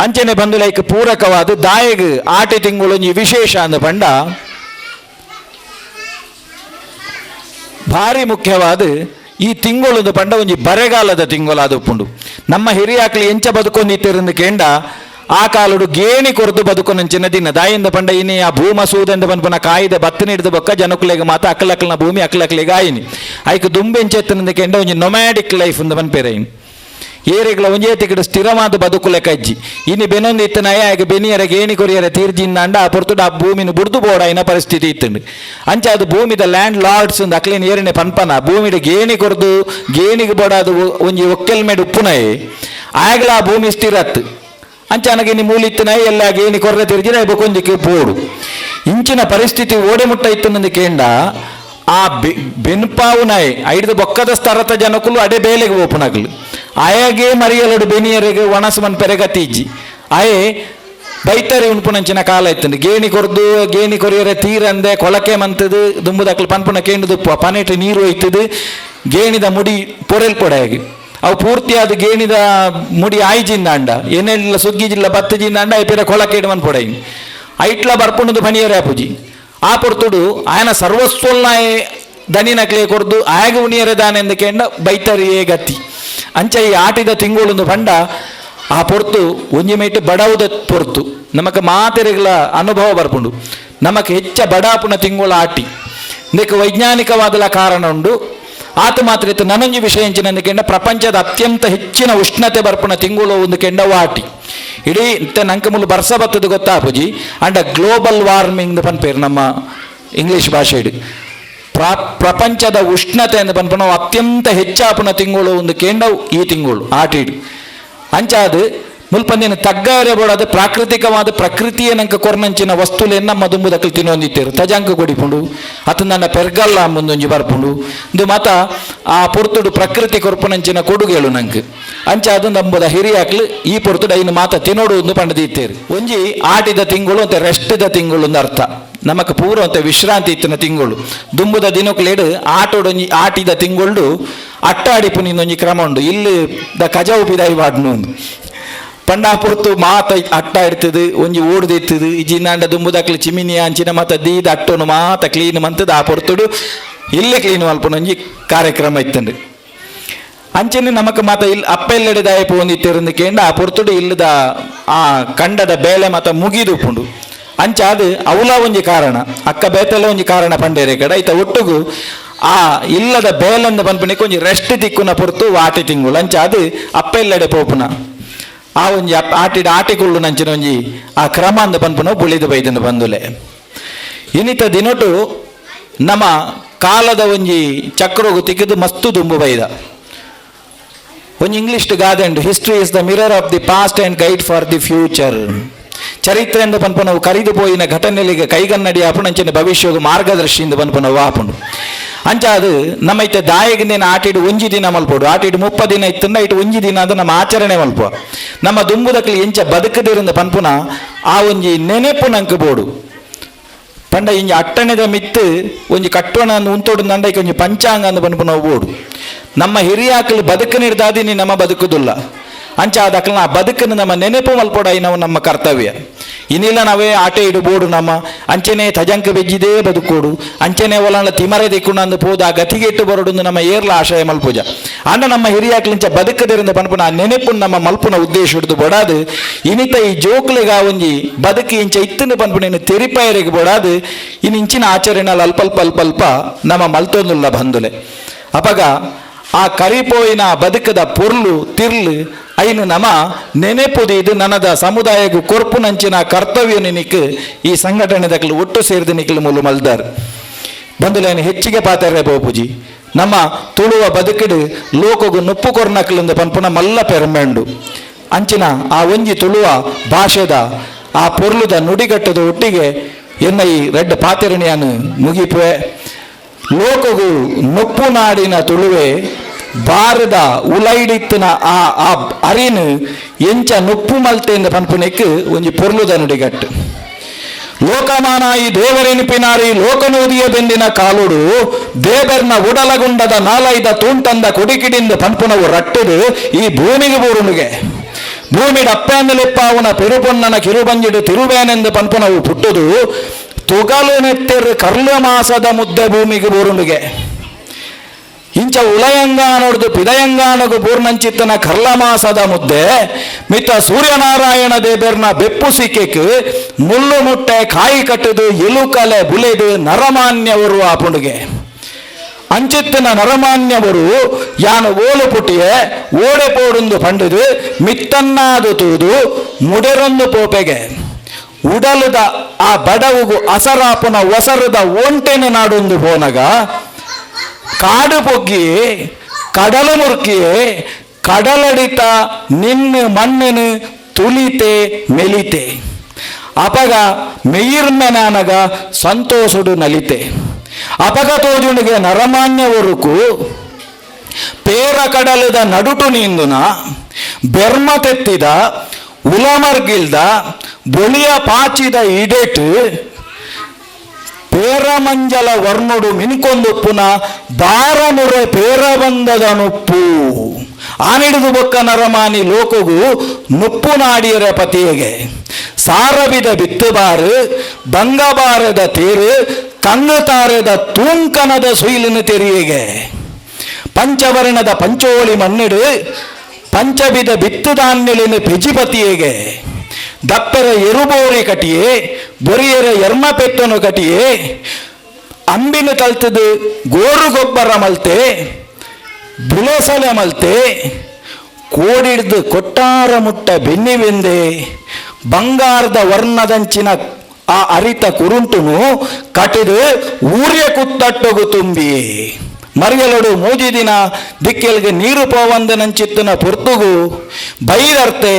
ಅಂಚನೆ ಬಂದು ಲೈಕ್ ಪೂರಕವಾದ ದಾಯಗ್ ಆಟಿ ತಿಂಗಳು ಒಂಜಿ ವಿಶೇಷ ಅಂದ ಪಂಡ ಭಾರಿ ಮುಖ್ಯವಾದ ಈ ತಿಂಗಳು ಪಂಡ ಒಂಜಿ ಬರೆಗಾಲದ ತಿಂಗಳು ಅದು ಉಪ್ಪುಂಡು. ನಮ್ಮ ಹಿರಿಯಾಕ್ಲಿ ಎಂಚ ಬದುಕೊಂದಿತ್ತಿರಂದು ಕೇಂಡ ಆ ಕಾಲುಡು ಗೇಣಿ ಕೊರದು ಬದುಕೊನಂಚಿನ ದಿನ ದಾಯಿಂದ ಪಂಡ ಇನಿ ಆ ಭೂಮಸೂದೆಂದ ಪನ್ಪುನ ಕಾಯಿದೆ ಬತ್ತನ ಹಿಡಿದು ಬೊಕ್ಕ ಜನಕುಲೆಗೆ ಮಾತ ಅಕ್ಕಲಕ್ಕಲ್ನ ಭೂಮಿ ಅಕ್ಕಲಕ್ಕಲಿಗೆ ಆಯಿನಿ ಐಕ್ ದುಂಬೆಂಚೆತ್ತನಿಂದ ಕೆಂಡ ಒಂಜಿ ನೊಮ್ಯಾಡಿಕ್ ಲೈಫ್ ಅಂದ ಪನ್ಪೇರೈನ್ ಏರೆಗ್ಲ ಒಂಜೇ ತಿಕ್ಕಡು ಸ್ಥಿರವಾದ ಬದುಕುಲೆ ಕಜ್ಜಿ ಇನಿ ಬೆನೊಂದು ಇತ್ತನಾಯ ಆಗ ಬೆನಿಯರ ಗೇಣಿ ಕೊರಿಯರ ತೀರ್ಜಿಂದಾಂಡ ಆ ಪೊರ್ತುಡು ಆ ಭೂಮಿನ ಬುಡ್ದು ಬೋಡಾಯಿನ ಪರಿಸ್ಥಿತಿ ಇತ್ತಂಡು. ಅಂಚ ಅದು ಭೂಮಿದ ಲ್ಯಾಂಡ್ ಲಾರ್ಡ್ಸ್ ಅಂದ್ ಅಕ್ಲೇನ್ ಏರನೆ ಪನ್ಪನ ಭೂಮಿಡ ಗೇಣಿ ಕೊರ್ದು ಗೇಣಿಗೆ ಬೋಡಾದು ಒಂಜಿ ಒಕ್ಕೆಲ್ಮೇಡ್ ಉಪ್ಪುನಾಯಿ ಆಗಲ ಆ ಭೂಮಿ ಸ್ಥಿರತ್ತು. ಅಂಚ ಅನಗೆ ಇನಿ ಮೂಲಿತ್ತನಾಯಿ ಎಲ್ಲ ಗೇಣಿ ಕೊರ್ರೆ ತಿರ್ಜಿನ ಬೊಕೊಂದಿಕ್ಕೆ ಪೋಡು ಇಂಚಿನ ಪರಿಸ್ಥಿತಿ ಓಡೆ ಮುಟ್ಟ ಇತ್ತನಂದು ಕೇಂಡ ಆ ಬೆನ್ಪಾವು ನಾಯಿ ಐದು ಬೊಕ್ಕದ ಸ್ಥರತ ಜನಕುಲು ಅಡೆ ಬೇಲೆಗೆ ಓಪುನಗಲು ಆಯಾಗೆ ಮರಿಯಲಡು ಬೆನಿಯರಿಗೆ ಒಣಸು ಮನ್ ಪೆರೆಗತಿಜ್ಜಿ ಆಯೆ ಬೈತರೆ ಉಣ್ಪುನಂಚಿನ ಕಾಲ ಇತ್ತಂಡು. ಗೇಣಿ ಕೊರ್ದು ಗೇಣಿ ಕೊರಿಯರೆ ತೀರಂದೆ ಕೊಳಕೆ ಮಂತದು ದುಂಬುದಕ್ಲು ಪನ್ಪುನ ಕೇಂಡು ದುಪ್ಪು ಪನೆಟ್ ನೀರು ಒಯ್ತದು ಗೇಣಿದ ಮುಡಿ ಪೊರೆಲ್ ಪೊಡೆಯಾಗಿ ಅವು ಪೂರ್ತಿಯಾದ ಗೇಣಿದ ಮುಡಿ ಆಯ್ಜಿಂದಾಂಡ ಏನೆಲ್ಲ ಸುಗ್ಗಿಜಿಲ್ಲ ಬತ್ತಜಿಂದಾಂಡ ಐಪಿರ ಕೊಳಕೆ ಇಡುವನ್ ಪೊಡೈ ಐಟ್ಲ ಬರ್ಪುಣದು ಪನಿಯರೆ ಅಪುಜಿ ಆ ಪೊರ್ತುಡು ಆಯನ ಸರ್ವಸ್ವಲ್ನಾಯ ದನಿನಕ್ಲೆ ಕೊರ್ದು ಆಯಗ ಉಣಿಯರೆ ದಾನೆಂದು ಕೇಂಡ ಬೈತರಿಯೇ ಗತಿ. ಅಂಚ ಈ ಆಟಿದ ತಿಂಗಳೊಂದು ಪಂಡ ಆ ಪೊರ್ತು ಒಂಜಿ ಮೇಟ್ ಬಡವುದ ಪೊರ್ತು ನಮಕ್ ಮಾತೆರೆಗಳ ಅನುಭವ ಬರ್ಪುಂಡು. ನಮಕ್ ಹೆಚ್ಚ ಬಡಾಪುನ ತಿಂಗಳ ಆಟಿ ಇದಕ್ಕೆ ವೈಜ್ಞಾನಿಕವಾದಲ ಕಾರಣ ಉಂಡು. ಆತ ಮಾತ್ರ ಇತ್ತು ನನೊಂಜಿ ವಿಷಯ ಎಂಚಿನ ಕೆಂಡ ಪ್ರಪಂಚದ ಅತ್ಯಂತ ಹೆಚ್ಚಿನ ಉಷ್ಣತೆ ಬರ್ಪುನ ತಿಂಗಳು ಒಂದು ಕೆಂಡ ವಾಟಿ ಇಡೀ ನಂಕ ಮುಲು ಬರ್ಸ ಬತ್ತದ ಗೊತ್ತಾಪುಜಿ and global warming ಪನ್ಪೇರು ನಮ್ಮ ಇಂಗ್ಲಿಷ್ ಭಾಷೆಡು ಪ್ರಪಂಚದ ಉಷ್ಣತೆ ಅಂದ್ ಪನ್ಪುನ ಅತ್ಯಂತ ಹೆಚ್ಚಾಪುನ ತಿಂಗಳು ಒಂದು ಕೆಂಡವು ಈ ತಿಂಗಳು ಆಟಿಡು. ಅಂಚಾದು ಮುಲ್ಪಂದಿನ ತಗ್ಗಾರೆ ಬೋಡಾದ ಪ್ರಾಕೃತಿಕವಾದ ಪ್ರಕೃತಿಯ ನಂಕ ಕೊರ್ನಂಚಿನ ವಸ್ತುಲೆನ್ನ ಮದುಂಬುದಕ್ಕಲು ತಿನ್ನೊಂದಿತ್ತೇರು ತಜಂಕ ಕೊಡಿಪುಂಡು ಅತ ನನ್ನ ಪೆರ್ಗಲ್ಲ ಮುಂದೊಂಜಿ ಬರ್ಪುಂಡು ಇಂದು ಮಾತ ಆ ಪೊರ್ತುಡು ಪ್ರಕೃತಿ ಕೊರ್ಪುನಂಚಿನ ಕೊಡುಗೆಳು ನಂಕ್ ಅಂಚ ಅದು ನಂಬುದ ಹಿರಿಯಾಕ್ಲು ಈ ಪೊರ್ತುಡು ಐನು ಮಾತ ತಿನ್ನೋಡು ಒಂದು ಪಂಡದಿತ್ತೇರು. ಒಂಜಿ ಆಟಿದ ತಿಂಗಳು ಅಂತ ರೆಸ್ಟ್ದ ತಿಂಗಳು ಒಂದು ಅರ್ಥ. ನಮಕ್ ಪೂರ ಅಂತ ವಿಶ್ರಾಂತಿ ಇತ್ತಿನ ತಿಂಗಳು ದುಂಬುದ ದಿನಕ್ಲೇಡು ಆಟೋಡೊಂಜಿ ಆಟಿದ ತಿಂಗಳು ಅಟ್ಟಾಡಿಪು ನಿನ್ನೊಂಜಿ ಕ್ರಮ ಉಂಡು. ಇಲ್ಲಿ the ಕಜವು ಪಿದಾಯಿ ವಾಡ್ನು ಒಂದು ಪಂಡ ಪೊರ್ತು ಮಾತ ಅಟ್ಟ ಇಡ್ತದೆ ಒಂಜಿ ಓಡ್ದಿತ್ತದು ಈ ಜಿನ್ನಾಂಡ ದುಂಬುದಕ್ಲು ಚಿಮಿನಿ ಅಂಚಿನ ಮಾತ ದೀದ ಅಟ್ಟೋನು ಮಾತ ಕ್ಲೀನ್ ಮಂತದ ಆ ಪೊರ್ತುಡು ಇಲ್ಲೇ ಕ್ಲೀನ್ ಮಲ್ಪುನೊಂಜಿ ಕಾರ್ಯಕ್ರಮ ಇತ್ತಂಡು. ಅಂಚನೆ ನಮಕ್ ಮಾತ ಇಲ್ಲಿ ಅಪ್ಪೆಲ್ಲೆಡೆ ದಾಯ ಪೋಂದಿತ್ತಿರಂದು ಕೇಂಡ ಆ ಪೊರ್ತುಡು ಇಲ್ಲದ ಆ ಕಂಡದ ಬೇಲೆ ಮಾತ ಮುಗಿದುಪುಂಡು. ಅಂಚ ಅದು ಅವಲ ಒಂಜಿ ಕಾರಣ ಅಕ್ಕ ಬೇತೆಲ್ಲ ಒಂಜಿ ಕಾರಣ ಪಂಡೇರೆ ಕಡೆ ಐತ ಒಟ್ಟುಗು ಆ ಇಲ್ಲದ ಬೇಲಂದ ಪನ್ಪುನಿಕ್ ಒಂಜಿ ರೆಸ್ಟ್ ತಿಕ್ಕುನ ಪೊರ್ತು ವಾಟಿ ತಿಂಗುಳು. ಅಂಚ ಅದು ಅಪ್ಪೆಲ್ಲೆಡೆ ಪೋಪುನ ಆ ಒಂಜಿ ಆಟಿಡ ಆಟಿಕುಳ್ಳು ನಂಚಿನ ಒಂಜಿ ಆ ಕ್ರಮ ಅಂದ ಪನ್ಪುನ ಬುಳಿದು ಬೈದನು ಬಂದುಲೆ. ಇನ್ನಿತ ದಿನೊಟು ನಮ್ಮ ಕಾಲದ ಒಂಜಿ ಚಕ್ರಗು ತಿಕ್ಕಿದು ಮಸ್ತು ದುಂಬು ಬೈದ. ಒಂಜಿ ಇಂಗ್ಲಿಷ್ ಗಾದೆ ಉಂಡು, history is the mirror of the past and guide for the future. ಚರಿತ್ರೆಯಿಂದ ಪನ್ಪನವು ಕರಿದು ಪೋಯಿನ ಘಟನೆಗಳಿಗೆ ಕೈಗನ್ನಡಿ ಆಪುಣಂಚಿನ ಭವಿಷ್ಯದ ಮಾರ್ಗದರ್ಶಿಯಿಂದ ಪನ್ಪನವು ಆಪುಂಡು. ಅಂಚ ಅದು ನಮ್ಮ ಇತ್ತೆ ದಾಯಗಿಂದಿನ ಆಟಿಡು ಒಂಜಿ ದಿನ ಮಲ್ಪೋಡು, ಆಟಿಡು 30 ದಿನ ಇತ್ತಂದ ಇಟ್ಟು ಒಂಜಿ ದಿನ ಅದು ನಮ್ಮ ಆಚರಣೆ ಮಲ್ಪ. ನಮ್ಮ ದುಂಬುದಕ್ಲಿ ಎಂಚ ಬದುಕದಿರಿಂದ ಪನ್ಪುನ ಆ ಒಂಜಿ ನೆನೆಪು ನಂಕ್ ಬೋಡು. ಪಂಡ ಇಂಜಿ ಅಟ್ಟಣೆದ ಮಿತ್ತು ಒಂಜಿ ಕಟ್ಟೋಣ ಉಂತೋಡು ನಂಡೈಕೆ ಒಂಜಿ ಪಂಚಾಂಗ ಅಂದ್ ಪನ್ಪುನ ಬೋಡು. ನಮ್ಮ ಹಿರಿಯಾಕಲು ಬದುಕನಿರ್ದಾದಿನಿ ನಮ್ಮ ಬದುಕುದುಲ್ಲ. ಅಂಚ ಅದಕ್ಕಲ್ಲ ಆ ಬದುಕನ್ನು ನಮ್ಮ ನೆನಪು ಮಲ್ಪೊಡಾಯಿನವು ನಮ್ಮ ಕರ್ತವ್ಯ. ಇನ್ನಿಲ್ಲ ನಾವೇ ಆಟ ಇಡಬೋಡು ನಮ್ಮ ಅಂಚನೆ ತಜಂಕ ಬೆಜ್ಜಿದೇ ಬದುಕೋಡು, ಅಂಚನೆ ಒಲಂಡ ತಿಮರೆ ದಿಕ್ಕುಂಡು ಅಂದು ಪೋದು ಆ ಗತಿಗೆಟ್ಟು ಬರೋಡು ನಮ್ಮ ಏರ್ಲ ಆಶಯ ಮಲ್ಪುಜ. ಅಂಡ ನಮ್ಮ ಹಿರಿಯಾಕ್ಲಿಂಚ ಬದುಕದಿರಿಂದ ಪನ್ಪುನ ಆ ನೆನಪು ನಮ್ಮ ಮಲ್ಪುನ ಉದ್ದೇಶ ಹಿಡಿದು ಬೊಡಾದು ಇನಿತ ಈ ಜೋಕ್ಲಿಗ ಒಂಜಿ ಬದುಕು ಇಂಚ ಇತ್ತನ್ನು ಪನ್ಪುನ ತೆರಿಪಾಯರಿಗೆ ಬೊಡಾದು ಇನ್ನು ಇಂಚಿನ ಆಚರಣೆ ಅಲ್ಪ ಅಲ್ಪ ಅಲ್ಪ ಅಲ್ಪ ನಮ್ಮ ಮಲ್ತೊಂದುಲ್ಲ ಬಂದುಲೆ. ಅಪಗ ಆ ಕರಿಪೋಯಿನ ಬದುಕದ ಪೊರ್ಲು ತಿರ್ಲು ಐನು ನಮ ನೆನೆಪುದು ಇದು ನನದ ಸಮುದಾಯకు ಕೊರ್ಪುನಂಚಿನ ಕರ್ತವ್ಯ ನಿನಕ್ ಈ ಸಂಘಟನೆ ದಕ್ಕಲು ಒಟ್ಟು ಸೇರಿದ ನಿಕ್ಲು ಮೂಲು ಮಲ್ದಾರ್ ಬಂದುಲೇನು ಹೆಚ್ಚಿಗೆ ಪಾತಾರೆ ಬೋಪುಜಿ. ನಮ್ಮ ತುಳುವ ಬದುಕಿಡು ಲೋಕಗು ನುಪ್ಪು ಕೊರ್ನಕ್ಲಿಂದ ಪನ್ಪುನ ಮಲ್ಲ ಪೆರ್ಮೆಂಡು ಅಂಚಿನ ಆ ಒಂಜಿ ತುಳುವ ಭಾಷೆದ ಆ ಪೊರ್ಲುದ ನುಡಿಗಟ್ಟದ ಒಟ್ಟಿಗೆ ಎನ್ನ ಈ ರೆಡ್ ಪಾತೆರಣಿಯನ್ನು ಮುಗಿಪುವೆ. ಲೋಕಗು ನುಪ್ಪು ನಾಡಿನ ತುಳುವೆ ಭಾರತ ಉಲೈಡಿತ್ತಿನ ಆ ಆ ಅರಿನು ಎಂಚ ನುಪ್ಪು ಮಲ್ತೆಯಿಂದ ಪನ್ಪುನೆಕ್ ಒಂಜಿ ಪೊರ್ಲುದ ನುಡಿಗಟ್ಟು. ಲೋಕಮಾನಾಯಿ ದೇವರೆನಿಪಿನಾರಿ ಲೋಕನೂದಿಯ ಬೆಂದಿನ ಕಾಲುಡು ದೇವರ್ನ ಉಡಲಗುಂಡದ ನಾಲೈದ ತೂಂಟಂದ ಕೊಡಿಕಿಡಿಂದ ಪನ್ಪುನವು ರಟ್ಟುದು ಈ ಭೂಮಿಗೆ ಬೂರುನುಗೆ. ಭೂಮಿ ಡಪ್ಪಾಂದಲೆಪ್ಪಾವುನ ಪೆರುಪೊನ್ನನ ಕಿರುಬಂಜಿಡು ತಿರುಬೇನೆಂದು ಪನ್ಪುನವು ಪುಟ್ಟುದು ತುಗಲು ನೆತ್ತೆರು ಕರ್ಲು ಮಾಸದ ಮುದ್ದೆ ಭೂಮಿಗೆ ಬೂರುನುಗೆ. ಇಂಚ ಉಲಯಂಗಾನೊಡ್ದು ಪಿದಯಂಗಾನಗು ಪೂರ್ಣಂಚಿತ್ತನ ಕರ್ಲಮಾಸದ ಮುದ್ದೆ ಮಿತ್ತ ಸೂರ್ಯನಾರಾಯಣ ದೇಬೆರ್ನ ಬೆಪ್ಪು ಸಿಕ್ಕೆಕ್ ಮುಳ್ಳು ಮುಟ್ಟೆ ಕಾಯಿ ಕಟ್ಟದು ಎಲುಕಲೆ ಬುಲೆದು ನರಮಾನ್ಯವರು ಆಪುಂಡುಗೆ. ಅಂಚಿತ್ತಿನ ನರಮಾನ್ಯವರು ಯಾನು ಓಲು ಪುಟಿಯೆ ಓಡೆ ಪೋಡುಂದು ಪಂಡುದು ಮಿತ್ತನ್ನಾದು ತೂದು ಮುಡೆರೊಂದು ಪೋಪೆಗೆ. ಉಡಲುದ ಆ ಬಡವುಗು ಅಸರಾಪುನ ಒಸರದ ಒಂಟೆನ ನಾಡೊಂದು ಪೋನಗ ಕಾಡು ಪೊಗ್ಗಿಯೇ ಕಡಲು ಮುರ್ಕಿಯೇ ಕಡಲಡಿತ ನಿನ್ನ ಮಣ್ಣಿನ ತುಲಿತೆ ಮೆಲಿತೆ ಅಪಗ ಮೆಯಿರ್ಮೆನಾನಗ ಸಂತೋಷಡು ನಲಿತೆ. ಅಪಗ ತೋಜುಣಿಗೆ ನರಮಾನ್ಯವರುಕು ಪೇರ ಕಡಲದ ನಡುಟು ನೀಂದುನ ಬೆರ್ಮ ತೆತ್ತಿದ ಉಲಮರ್ಗಿಲ್ದ ಬೊಳಿಯ ಪಾಚಿದ ಇಡೆಟು ಪೇರಮಂಜಲ ವರ್ಣುಡು ಮಿನ್ಕೊಂದುಪ್ಪುನ ದಾರನುರೆ ಪೇರಬಂದದ ನುಪ್ಪು ಆನಿಡಿದು ಬೊಕ್ಕ ನರಮಾನಿ ಲೋಕಗು ನುಪ್ಪು ನಾಡಿಯರ ಪತಿಯಗೆ. ಸಾರಬಿದ ಬಿತ್ತುಬಾರು ಬಂಗಬಾರದ ತೇರು ಕಂಗುತಾರದ ತೂಂಕನದ ಸುಯಿಲಿನ ತೆರಿಯಗೆ. ಪಂಚವರ್ಣದ ಪಂಚೋಳಿ ಮಣ್ಣಿಡು ಪಂಚವಿಧ ಬಿತ್ತುದಾನ್ಯಲಿನ ಪೆಜಿಪತಿಯಗೆ. ದಪ್ಪರ ಎರುಬೋರಿ ಕಟಿಯೇ ಬೊರಿಯರ ಎರ್ಮ ಪೆತ್ತನು ಕಟಿಯೇ ಅಂಬಿನ ಕಲ್ತದು ಗೋರು ಗೊಬ್ಬರ ಮಲ್ತೆ ಬುಲೆಸಲೆ ಮಲ್ತೆ ಕೋಡಿಡ್ದು ಕೊಟ್ಟಾರ ಮುಟ್ಟ ಬೆನ್ನಿವೆಂದೆ ಬಂಗಾರದ ವರ್ಣದಂಚಿನ ಆ ಅರಿತ ಕುರುಂಟುನು ಕಟಿದು ಊರ್ಯ ಕುತ್ತಟ್ಟಗು ತುಂಬಿ ಮರಿಯಲಡು ಮೂಜಿ ದಿನ ದಿಕ್ಕೆಲ್ಗೆ ನೀರು ಪೋವಂದನಂಚಿತ್ತನ ಪೊರ್ತುಗು ಬೈದರ್ತೆ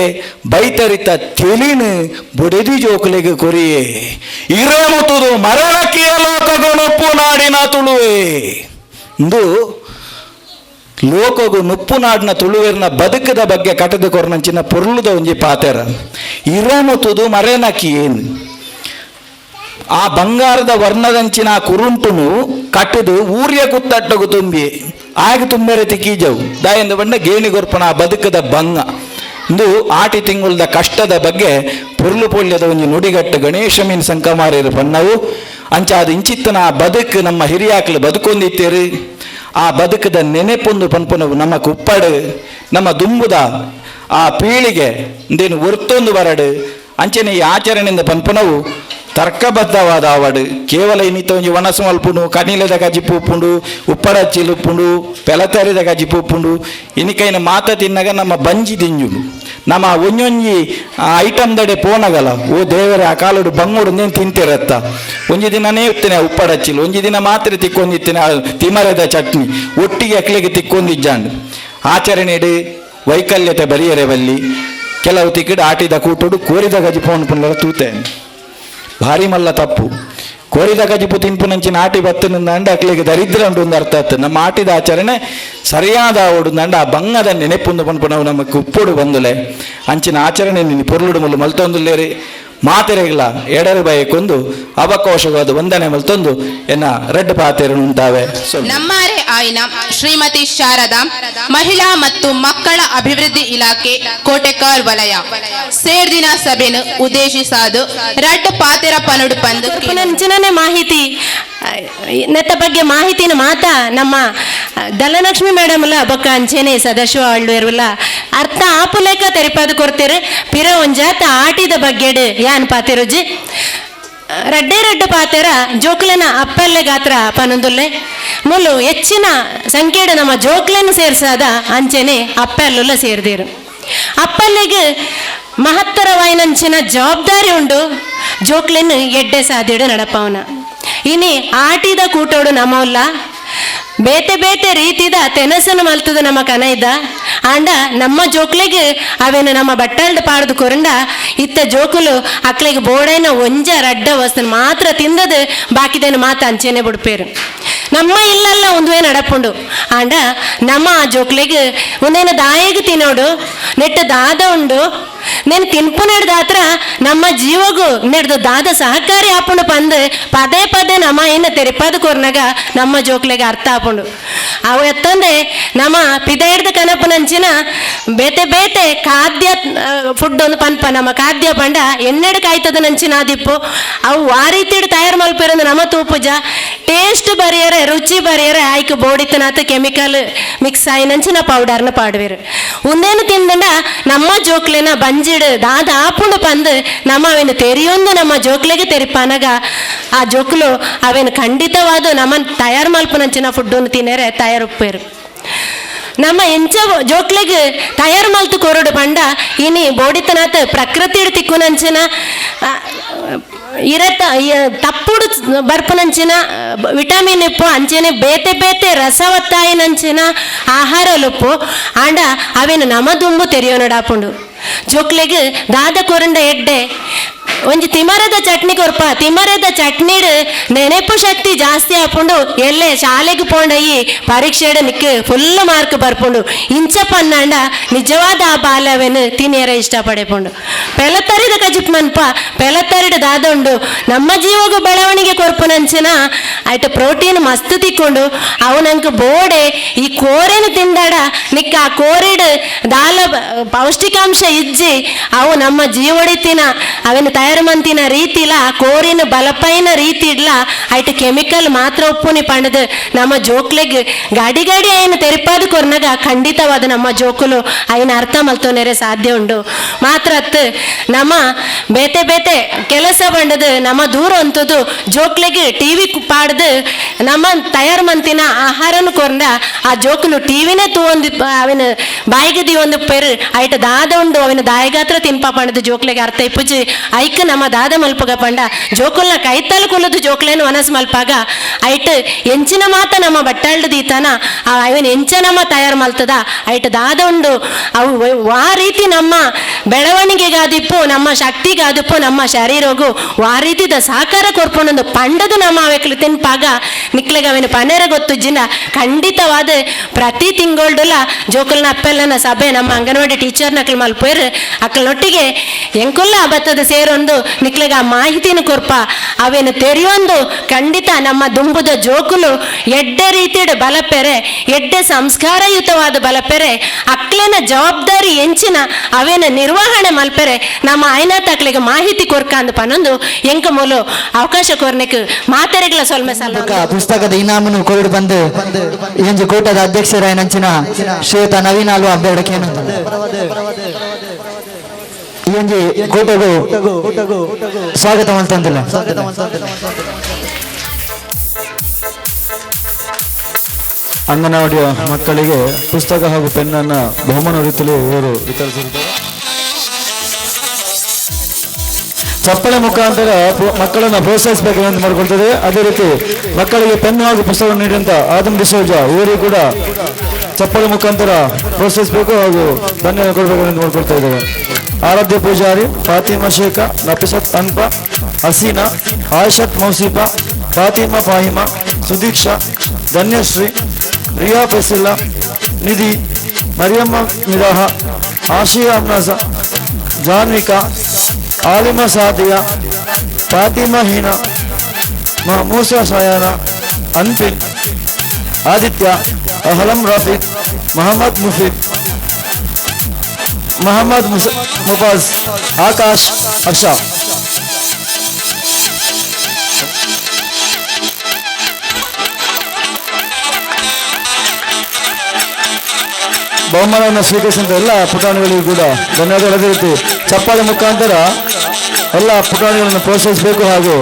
ಬೈತರಿತ ತಿಳಿನು ಬುಡೆದಿ ಜೋಕುಲೆಗೆ ಕೊರಿಯೇ. ಇರೇಮುತುದು ಮರಣಕ್ಕಿಯ ಲೋಕಗು ನುಪ್ಪು ನಾಡಿನ ತುಳುವೆ ಇಂದು ಲೋಕಗು ನುಪ್ಪು ನಾಡಿನ ತುಳುವೆರ್ನ ಬದುಕದ ಬಗ್ಗೆ ಕಟದ ಕೊರ್ನಂಚಿನ ಪೊರ್ಲುದ ಒಂಜಿ ಪಾತೆರ. ಇರೇಮುತುದು ಮರೆನಕಿ ಏನು ಆ ಬಂಗಾರದ ವರ್ಣದಂಚಿನ ಕುರುಂಟುನು ಕಟ್ಟದು ಊರ್ಯ ಕುತ್ತಟ್ಟಗು ತುಂಬಿ ಆಗ ತುಂಬೆರೆ ತಿಕ್ಕೀಜವು ದಾಯಂದು ಬಂಡ ಗೇಣಿ ಗೊರ್ಪಣ ಬದುಕದ ಬಂಗ. ಇಂದು ಆಟಿ ತಿಂಗುಳದ ಕಷ್ಟದ ಬಗ್ಗೆ ಪೊರ್ಲು ಪೊಲ್ಯದ ಒಂಜಿ ನುಡಿಗಟ್ಟು ಗಣೇಶ ಮೀನ್ ಸಂಕಮಾರಿರು ಬಣ್ಣವು. ಅಂಚ ಅದು ಇಂಚಿತ್ತನ ಆ ಬದುಕು ನಮ್ಮ ಹಿರಿಯಾಕ್ಲು ಬದುಕೊಂದಿತ್ತೇರು ಆ ಬದುಕದ ನೆನೆಪೊಂದು ಪನ್ಪುನವು ನಮ್ಮ ಕುಪ್ಪಡು ನಮ್ಮ ದುಂಬುದ ಆ ಪೀಳಿಗೆ ಇಂದೇನು ಒರ್ತೊಂದು ಬರಡು. ಅಂಚನೆ ಈ ಆಚರಣೆಯಿಂದ ಪನ್ಪುನವು ತರ್ಕಬದ್ಧವಾದ ಆವಡು. ಕೇವಲ ಇನ್ನಿತ ಒಂಜಿ ವನಸು ಮಲ್ಪುಂಡು ಕನಿಲದ ಕಜಿಪು ಉಪ್ಪುಂಡು ಉಪ್ಪಡಚ್ಚಿಲು ಉಪ್ಪುಂಡು ಪೆಲತರಿದ ಕಜಿಪು ಉಪ್ಪುಂಡು ಇನಿಕೈನ ಮಾತ ತಿನ್ನಗ ನಮ್ಮ ಬಂಜಿ ದಿಂಜುಂಡು. ನಮ್ಮ ಒಂಜೊಂಜಿ ಐಟಮ್ ದಡೆ ಪೋನಗಲ ಓ ದೇವರೇ ಆ ಕಾಲಡು ಬಂಗೋಡು ನೇನು ತಿಂತಿರತ್ತ. ಒಂಜಿ ದಿನನೇ ಇತ್ತೇನೆ ಉಪ್ಪಡಚ್ಚಿಲ್, ಒಂಜಿ ದಿನ ಮಾತ್ರ ತಿಕ್ಕೊಂದಿತ್ತೇನೆ ತಿಮರದ ಚಟ್ನಿ ಒಟ್ಟಿಗೆ ಅಕ್ಲಿಗೆ ತಿಕ್ಕೊಂದಿಜ್ಜಾಂಡ್. ಆಚರಣೆಡು ವೈಕಲ್ಯತೆ ಬರಿಯರೆ ಬಲ್ಲಿ ಕೆಲವು ತಿಕ್ಕಿಡು ಆಟಿದ ಕೂಟುಡು ಕೋರಿದ ಗಜಿಪೋನ್ ಪುಂಡಲ ತೂತೆ ಭಾರಿ ಮಲ್ಲ ತಪ್ಪು. ಕೋರಿದ ಗಜಿಪು ತಿನ್ಪುನಂಚಿನ ಆಟಿ ಬತ್ತನಂದ ಅಕ್ಲಿಗೆ ದರಿದ್ರ ಉಂಟು ಒಂದು ಅರ್ಥ ಆತು. ನಮ್ಮ ಆಟಿದ ಆಚರಣೆ ಸರಿಯಾದ ಓಡುಂದಂಡ ಆ ಬಂಗದ ನೆನೆಪುಂದು ಪನ್ಪುನವು ನಮಕ್ ಉಪ್ಪುಡು ಬಂದುಲೆ ಅಂಚಿನ ಆಚರಣೆ ನಿನ್ನ ಪೊರ್ಲುಡು ಮುಲ್ಲು ಮಲ್ತೊಂದುಲ್ಲೇರಿ ಮಾತೆರೆಗ್ಲ ಎಡರು ಬಯಕೊಂದು ಅವಕಾಶವಾದ ವಂದನೆ ಮಲ್ತೊಂದು ಎನ್ನ ರೆಡ್ ಪಾತೆರು ಉಂಟಾವೆ. ನಮ್ಮಾರೆ ಆಯ್ನ ಶ್ರೀಮತಿ ಶಾರದಾ, ಮಹಿಳಾ ಮತ್ತು ಮಕ್ಕಳ ಅಭಿವೃದ್ಧಿ ಇಲಾಖೆ ಕೋಟೆಕಾರ್ ವಲಯ ಸೇರ್ದಿನ ಸಭೆನು ಉದ್ದೇಶಿಸಾದು ರಡ್ಡ್ ಪಾತೆರ ಪನುಡು ಪಂದು ಪುನಂಚಿನನೆ ಮಾಹಿತಿ ನೆತ್ತ ಬಗ್ಗೆ ಮಾಹಿತಿನ ಮಾತಾ ನಮ್ಮ ಧನಲಕ್ಷ್ಮಿ ಮೇಡಮ್ ಅಲ್ಲ ಬೊಕ್ಕ ಅಂಚೆನೆ ಸದಾಶಿವ ಅಳ್ಳುವೆರ್ವಲ್ಲ ಅರ್ಥ ಆಪುಲೇಕ ತೆರಿಪಾದು ಕೊಡ್ತೇರು. ಪಿರ ಒಂಜಾತ ಆಟಿದ ಬಗ್ಗೆಡು ಯಾನ್ ಪಾತೆರುಜಿ ರಡ್ಡೆ ರಡ್ಡು ಪಾತೆರ ಜೋಕ್ಲೆನ ಅಪ್ಪಲ್ಲೆ ಗಾತ್ರ ಪನೊಂದುಲ್ಲೆ ಮುಲ್ಲು ಹೆಚ್ಚಿನ ಸಂಖ್ಯೆಡು ನಮ್ಮ ಜೋಕ್ಲೆನ ಸೇರ್ಸಾದ ಅಂಚೆನೆ ಅಪ್ಪಲ್ಲುಲ್ಲ ಸೇರ್ದಿರು. ಅಪ್ಪಲ್ಲಿಗೆ ಮಹತ್ತರವಾಯಿನಂಚಿನ ಜವಾಬ್ದಾರಿ ಉಂಡು ಜೋಕ್ಲೆನ್ ಎಡ್ಡೆ ಸಾದಿಡು ನಡಪವನ. ಇನಿ ಆಟಿದ ಕೂಟೋಡು ನಮ್ಮವಲ್ಲ ಬೇತೆ ಬೇತೆ ರೀತಿದ ತೆನಸನ್ನು ಮಲ್ತದ ನಮ್ಮ ಕನ ಇದ್ದ ಆಂಡ ನಮ್ಮ ಜೋಕ್ಲೆಗೆ ಅವೇನು ನಮ್ಮ ಬಟ್ಟಲ್ದ ಪಾಡ್ದು ಕೊರಂಡ ಇತ್ತ ಜೋಕುಲು ಅಕ್ಲೆಗೆ ಬೋಡೈನ ಒಂಜ ರಡ್ಡ ವಸ್ತು ಮಾತ್ರ ತಿಂದದು ಬಾಕಿದೇನು ಮಾತ ಅಂಚೆನೆ ಬಿಡ್ಪೇರು. ನಮ್ಮ ಇಲ್ಲಲ್ಲ ಒಂದುವೇ ನಡಪುಂಡು ಆಂಡ ನಮ್ಮ ಆ ಜೋಕ್ಲೆಗೆ ಒಂದೇನು ದಾಯಗ್ ತಿನ್ನೋಡು ನೆಟ್ಟ ದಾದ ಉಂಡು నేను ತಿನ್ಪು ದಾತ್ರ ನಮ್ಮ ಜೀವಗೂ ನೆಡ್ದು ದಾದ ಸಹಕಾರಿ ಆಪುಂಡು ಪಂದ್ ಪದೇ ಪದೇ ನಮ್ಮ ಏನ ತೆರಿಪಾದ ಕೊರ್ನಾಗ ನಮ್ಮ ಜೋಕ್ಲೆಗೆ ಅರ್ಥ ಆಪುಂಡು. ಅವು ಎತ್ತಂದೆ ನಮ್ಮ ಪಿದ ಹಿಡ್ದು ಕನಪನಂಚಿನ ಬೇತೆ ಬೇತೆ ಖಾದ್ಯ ಫುಡ್ ಒಂದು ಪನ್ಪ ನಮ್ಮ ಖಾದ್ಯ ಪಂಡ ಎಣ್ಣೆಡ್ ಕಾಯ್ತದ ನಂಚಿನ ಆದಿಪ್ಪು ಅವು ಆ ರೀತಿಡ್ ತಯಾರು ಮಲ್ಪಿರಂದು ನಮ್ಮ ತೂಪುಜ ಟೇಸ್ಟ್ ಬರಿಯರೆ ರುಚಿ ಬರಿಯರೆ ಆಯ್ಕೆ ಬೋಡಿತನಾತ ಕೆಮಿಕಲ್ ಮಿಕ್ಸ್ ಆಯಿನಂಚಿನ ಪೌಡರ್ನ ಪಾಡುವೆರು. ಒಂದೇನು ತಿಂದಂಡ ನಮ್ಮ ಜೋಕ್ಲೆನ ಬಂಜಿಡು ದಾದ ಆಪುಂಡು ಪಂದು ನಮ್ಮ ಅವೇನು ತೆರಿಯೊಂದು ನಮ್ಮ ಜೋಕ್ಲೆಗೆ ತೆರಿಪಾನಾಗ ಆ ಜೋಕ್ಲು ಅವೇನು ಖಂಡಿತವಾದ ನಮ್ಮ ತಯಾರು ಮಲ್ಪನಂಚಿನ ಫುಡ್ಡನ್ನು ತಿನ್ನರೆ ತಯಾರುಪ್ಪೇರು. ನಮ್ಮ ಎಂಚ ಜೋಕ್ಲೆಗೆ ತಯಾರು ಮಲ್ತು ಕೊರಡು ಪಂಡ ಇನಿ ಬೋಡಿತನಾತ ಪ್ರಕೃತಿ ತಿಕ್ಕುನಂಚಿನ ಇರತ್ತ ತಪ್ಪುಡು ಬರ್ಪುನಂಚಿನ ವಿಟಮಿನ್ ಇಪ್ಪು ಅಂಚೆನೆ ಬೇತೆ ಬೇತೆ ರಸವತ್ತಾಯಿನಂಚಿನ ಆಹಾರ ಲುಪ್ಪು ಆಂಡ ಅವೇನು ನಮ ದುಂಬು ತೆರಿಯೋನಡಾಪುಂಡು. ಜೋಕ್ಲೆಗ್ ದಾದ ಕೊರಂಡ ಎಡ್ಡೆ ಒಂಜಿ ತಿಮರದ ಚಟ್ನಿ ಕೊರ್ಪ ತಿಮರದ ಚಟ್ನಿಡ್ ನೆನೆಪು ಶಕ್ತಿ ಜಾಸ್ತಿ ಆಪುಂಡು ಎಲ್ಲೆ ಶಾಲೆಗೆ ಪೋಂಡಯಿ ಪರೀಕ್ಷೆಡ್ ನಿಕ್ ಫುಲ್ ಮಾರ್ಕ್ ಬರ್ಪುಂಡು ಇಂಚ ಪನ್ನಾಂಡ ನಿಜವಾದ ಆ ಬಾಲವೇನು ತಿನಿಯರ ಇಷ್ಟಪಡೆಪುಂಡು. ಪೆಲತರಿದ ಕಜಿಪ್ ಮನ್ಪ ಪೆಲತರಿಡ ದಾದ ಉಂಡು ನಮ್ಮ ಜೀವಗೂ ಬೆಳವಣಿಗೆ ಕೊರ್ಪುನಂಚಿನ ಆಯ್ತು ಪ್ರೋಟೀನ್ ಮಸ್ತ್ ತಿಕ್ಕೊಂಡು ಅವು ನಂಗೆ ಬೋಡೆ ಈ ಕೋರೆನು ತಿಂದಾಡ ನಿಕ್ಕ ಆ ಕೋರಿಡ್ ದಾಲ ಪೌಷ್ಟಿಕಾಂಶ ಇಜ್ಜಿ ಅವು ನಮ್ಮ ಜೀವಡಿತಿನ ಅವೇನು ತಯಾರು ಮಂತಿನ ರೀತಿಲ ಕೋರಿನ ಬಲಪೈನ ರೀತಿ ಇಡ್ಲ ಆಯ್ತು ಕೆಮಿಕಲ್ ಮಾತ್ರ ಒಪ್ಪುನಿ ಪಂಡದು ನಮ್ಮ ಜೋಕ್ಲೆಗ್ ಗಾಡಿ ಗಾಡಿ ಆಯ್ನ ತೆರಿಪಾದ ಕೊರ್ನಾಗ ಖಂಡಿತವಾದ ನಮ್ಮ ಜೋಕುಲು ಆಯ್ನ ಅರ್ಥ ಮಲ್ತೋನೆರೆ ಸಾಧ್ಯ ಉಂಡು. ಮಾತ್ರ ಅತ್ ನಮ್ಮ ಬೇತೆ ಬೇತೆ ಕೆಲಸ ಬಂಡದು ನಮ್ಮ ದೂರ ಅಂತದ್ದು ಜೋಕ್ಲೆಗ್ ಟಿವಿ ಪಾಡ್ದು ನಮ್ಮ ತಯಾರು ಮಂತಿನ ಆಹಾರನು ಕೊರ್ನ ಆ ಜೋಕುಲು ಟಿವಿನೇ ತೂವೊಂದು ಅವಿನ ಬಾಯಿಗೆ ಒಂದು ಪೆರು ಐಟ ದಾದ ಉಂಡು ಅವಿನ ದಾಯಿಗಾತ್ರ ತಿನ್ಪ ಪಂಡದು ಜೋಕ್ಲೆಗೆ ಅರ್ಥ ಇಪ್ಪುಜಿ ಐಕ್ ನಮ್ಮ ದಾದ ಮಲ್ಪಗ ಪಂಡ ಜೋಕುಲ್ನ ಕೈತಲ್ ಕುಲದು ಜೋಕ್ಲೇನು ಮನಸ್ ಮಲ್ಪಾಗ ಐಟ್ ಎಂಚಿನ ಮಾತ ನಮ್ಮ ಬಟ್ಟಾಳ್ದು ದೀತಾನ ಅವನ ಎಂಚ ನಮ್ಮ ತಯಾರು ಮಲ್ತದ ಐಟ್ ದಾದ ಉಂಡು ಅವು ವಾ ರೀತಿ ನಮ್ಮ ಬೆಳವಣಿಗೆಗಾದಿಪ್ಪು ನಮ್ಮ ಶಕ್ತಿಗಾದಿಪ್ಪು ನಮ್ಮ ಶರೀರಗು ವಾ ರೀತಿದ ಸಹಕಾರ ಕೊರ್ಪೊಂದು ಪಂಡದು ನಮ್ಮ ಅವೆಕ್ಲು ತಿನ್ಪಾಗ ನಿಕ್ಲೆಗ ಅವೇನು ಪನೇರ ಗೊತ್ತುಜ್ಜಿನ ಖಂಡಿತವಾದ ಪ್ರತಿ ತಿಂಗಳ್ಡುಲ ಜೋಕುಲ್ನ ಅಪ್ಪೆಲ್ಲನ ಸಭೆ ನಮ್ಮ ಅಂಗನವಾಡಿ ಟೀಚರ್ ನಕ್ಲು ಮಲ್ಪೇರು ಅಕ್ಕಲೊಟ್ಟಿಗೆ ಎಂಕುಲ್ಲ ಬತ್ತದ ಸೇರೊಂದು ನಿಕ್ಲೆಗ ಆ ಮಾಹಿತಿನ ಕೊರ್ಪ ಅವೇನು ತೆರೆಯೊಂದು ಖಂಡಿತ ನಮ್ಮ ದುಂಬುದ ಜೋಕುಲು ಎಡ್ಡೆ ರೀತಿಡ್ ಬಲಪೆರೆ ಎಡ್ಡೆ ಸಂಸ್ಕಾರಯುತವಾದ ಬಲಪೆರೆ ಅಕ್ಲೆನ ಜವಾಬ್ದಾರಿ ಎಂಚಿನ ಅವೇನ ನಿರ್ವಹಣೆ ಮಲ್ಪೆರೆ ನಮ್ಮ ಐನಾತ ಅಕ್ಲೆಗೆ ಮಾಹಿತಿ ಕೊರ್ಕ ಅಂದ್ ಪನೊಂದು ಎಂಕ ಮೂಲು ಅವಕಾಶ ಕೊರ್ನೆಕ್ ಮಾತೆರೆಗ್ಲ ಸೊಲ್ಮೆ ಸಲ್ಲ. ಪುಸ್ತಕದ ಇನಾಮನು ಕೊರಡು ಬಂದು ಇಂಜು ಕೂಟದ ಅಧ್ಯಕ್ಷರಾಯನಂಚಿನ ಶ್ರೀಯುತ ನವೀನ್ ಆಲ್ವಾ ಬೇಡಕೇನು ಈ ಒಂಜಿ ಕೂಟಗೂ ಸ್ವಾಗತ ಮಲ್ತೊಂದಿಲ್ಲ. ಅಂಗನವಾಡಿಯ ಮಕ್ಕಳಿಗೆ ಪುಸ್ತಕ ಹಾಗೂ ಪೆನ್ನನ್ನು ಬಹುಮಾನ ರೀತಿಯಲ್ಲಿ ಇವರು ವಿತರಿಸಿರುತ್ತಾರೆ. ಚಪ್ಪಳೆ ಮುಖಾಂತರ ಮಕ್ಕಳನ್ನು ಪ್ರೋತ್ಸಾಹಿಸಬೇಕು ಅಂತ ಮಾಡಿಕೊಳ್ತದೆ. ಅದೇ ರೀತಿ ಮಕ್ಕಳಿಗೆ ಪೆನ್ನು ಹಾಗೂ ಪುಸ್ತಕವನ್ನು ನೀಡಿದಂಥ ಆದಮ್ ಡಿಸೋಜ ಇವರಿಗೂ ಕೂಡ ಚಪ್ಪಳೆ ಮುಖಾಂತರ ಪ್ರೋತ್ಸಾಹಿಸಬೇಕು ಹಾಗೂ ಧನ್ಯವಾದ ಕೊಡಬೇಕು ಅಂತ ಮಾಡಿಕೊಳ್ತಾ ಇದ್ದೇವೆ. ಆರಾಧ್ಯ ಪೂಜಾರಿ, ಫಾತಿಮಾ ಶೇಖ, ನಫಿಸತ್ ಅನ್ಪಾ, ಹಸೀನಾ, ಆಯಿಷತ್ ಮೌಸಿಫಾ, ಫಾತಿಮಾ ಫಾಹಿಮಾ, ಸುದೀಕ್ಷಾ, ಧನ್ಯಶ್ರೀ, ರಿಯಾ ಫೆಸಿಲ್ಲಾ, ನಿಧಿ, ಮರಿಯಮ್ಮ ಮಿರಾಹ, ಆಶಿಯಾ ಅಮ್ನಾಜ, ಜಾನ್ವಿಕಾ, ಆಲಿಮಾ ಸಾದಿಯಾ, ಫಾತಿಮಾ ಹೀನಾ, ಮೂಸಾ ಸಾಯಾನ, ಅನ್ಪಿನ್, ಆದಿತ್ಯ, ಅಹಲಂ ರಫೀಕ್, ಮೊಹಮ್ಮದ್ ಮುಫೀದ್, ಮೊಹಮ್ಮದ್ ಮುಫಾಜ್, ಆಕಾಶ್, ಹರ್ಷ. ಬಹುಮಾನವನ್ನು ಸ್ವೀಕರಿಸಿದಂಥ ಎಲ್ಲ ಪುಟಾಣಿಗಳಿಗೂ ಕೂಡ ಧನ್ಯವಾದಗಳು. ಅದೇ ರೀತಿ ಚಪ್ಪಾಳೆ ಮುಖಾಂತರ ಎಲ್ಲ ಪುಟಾಣಿಗಳನ್ನು ಪ್ರೋತ್ಸಾಹಿಸಬೇಕು ಹಾಗೂ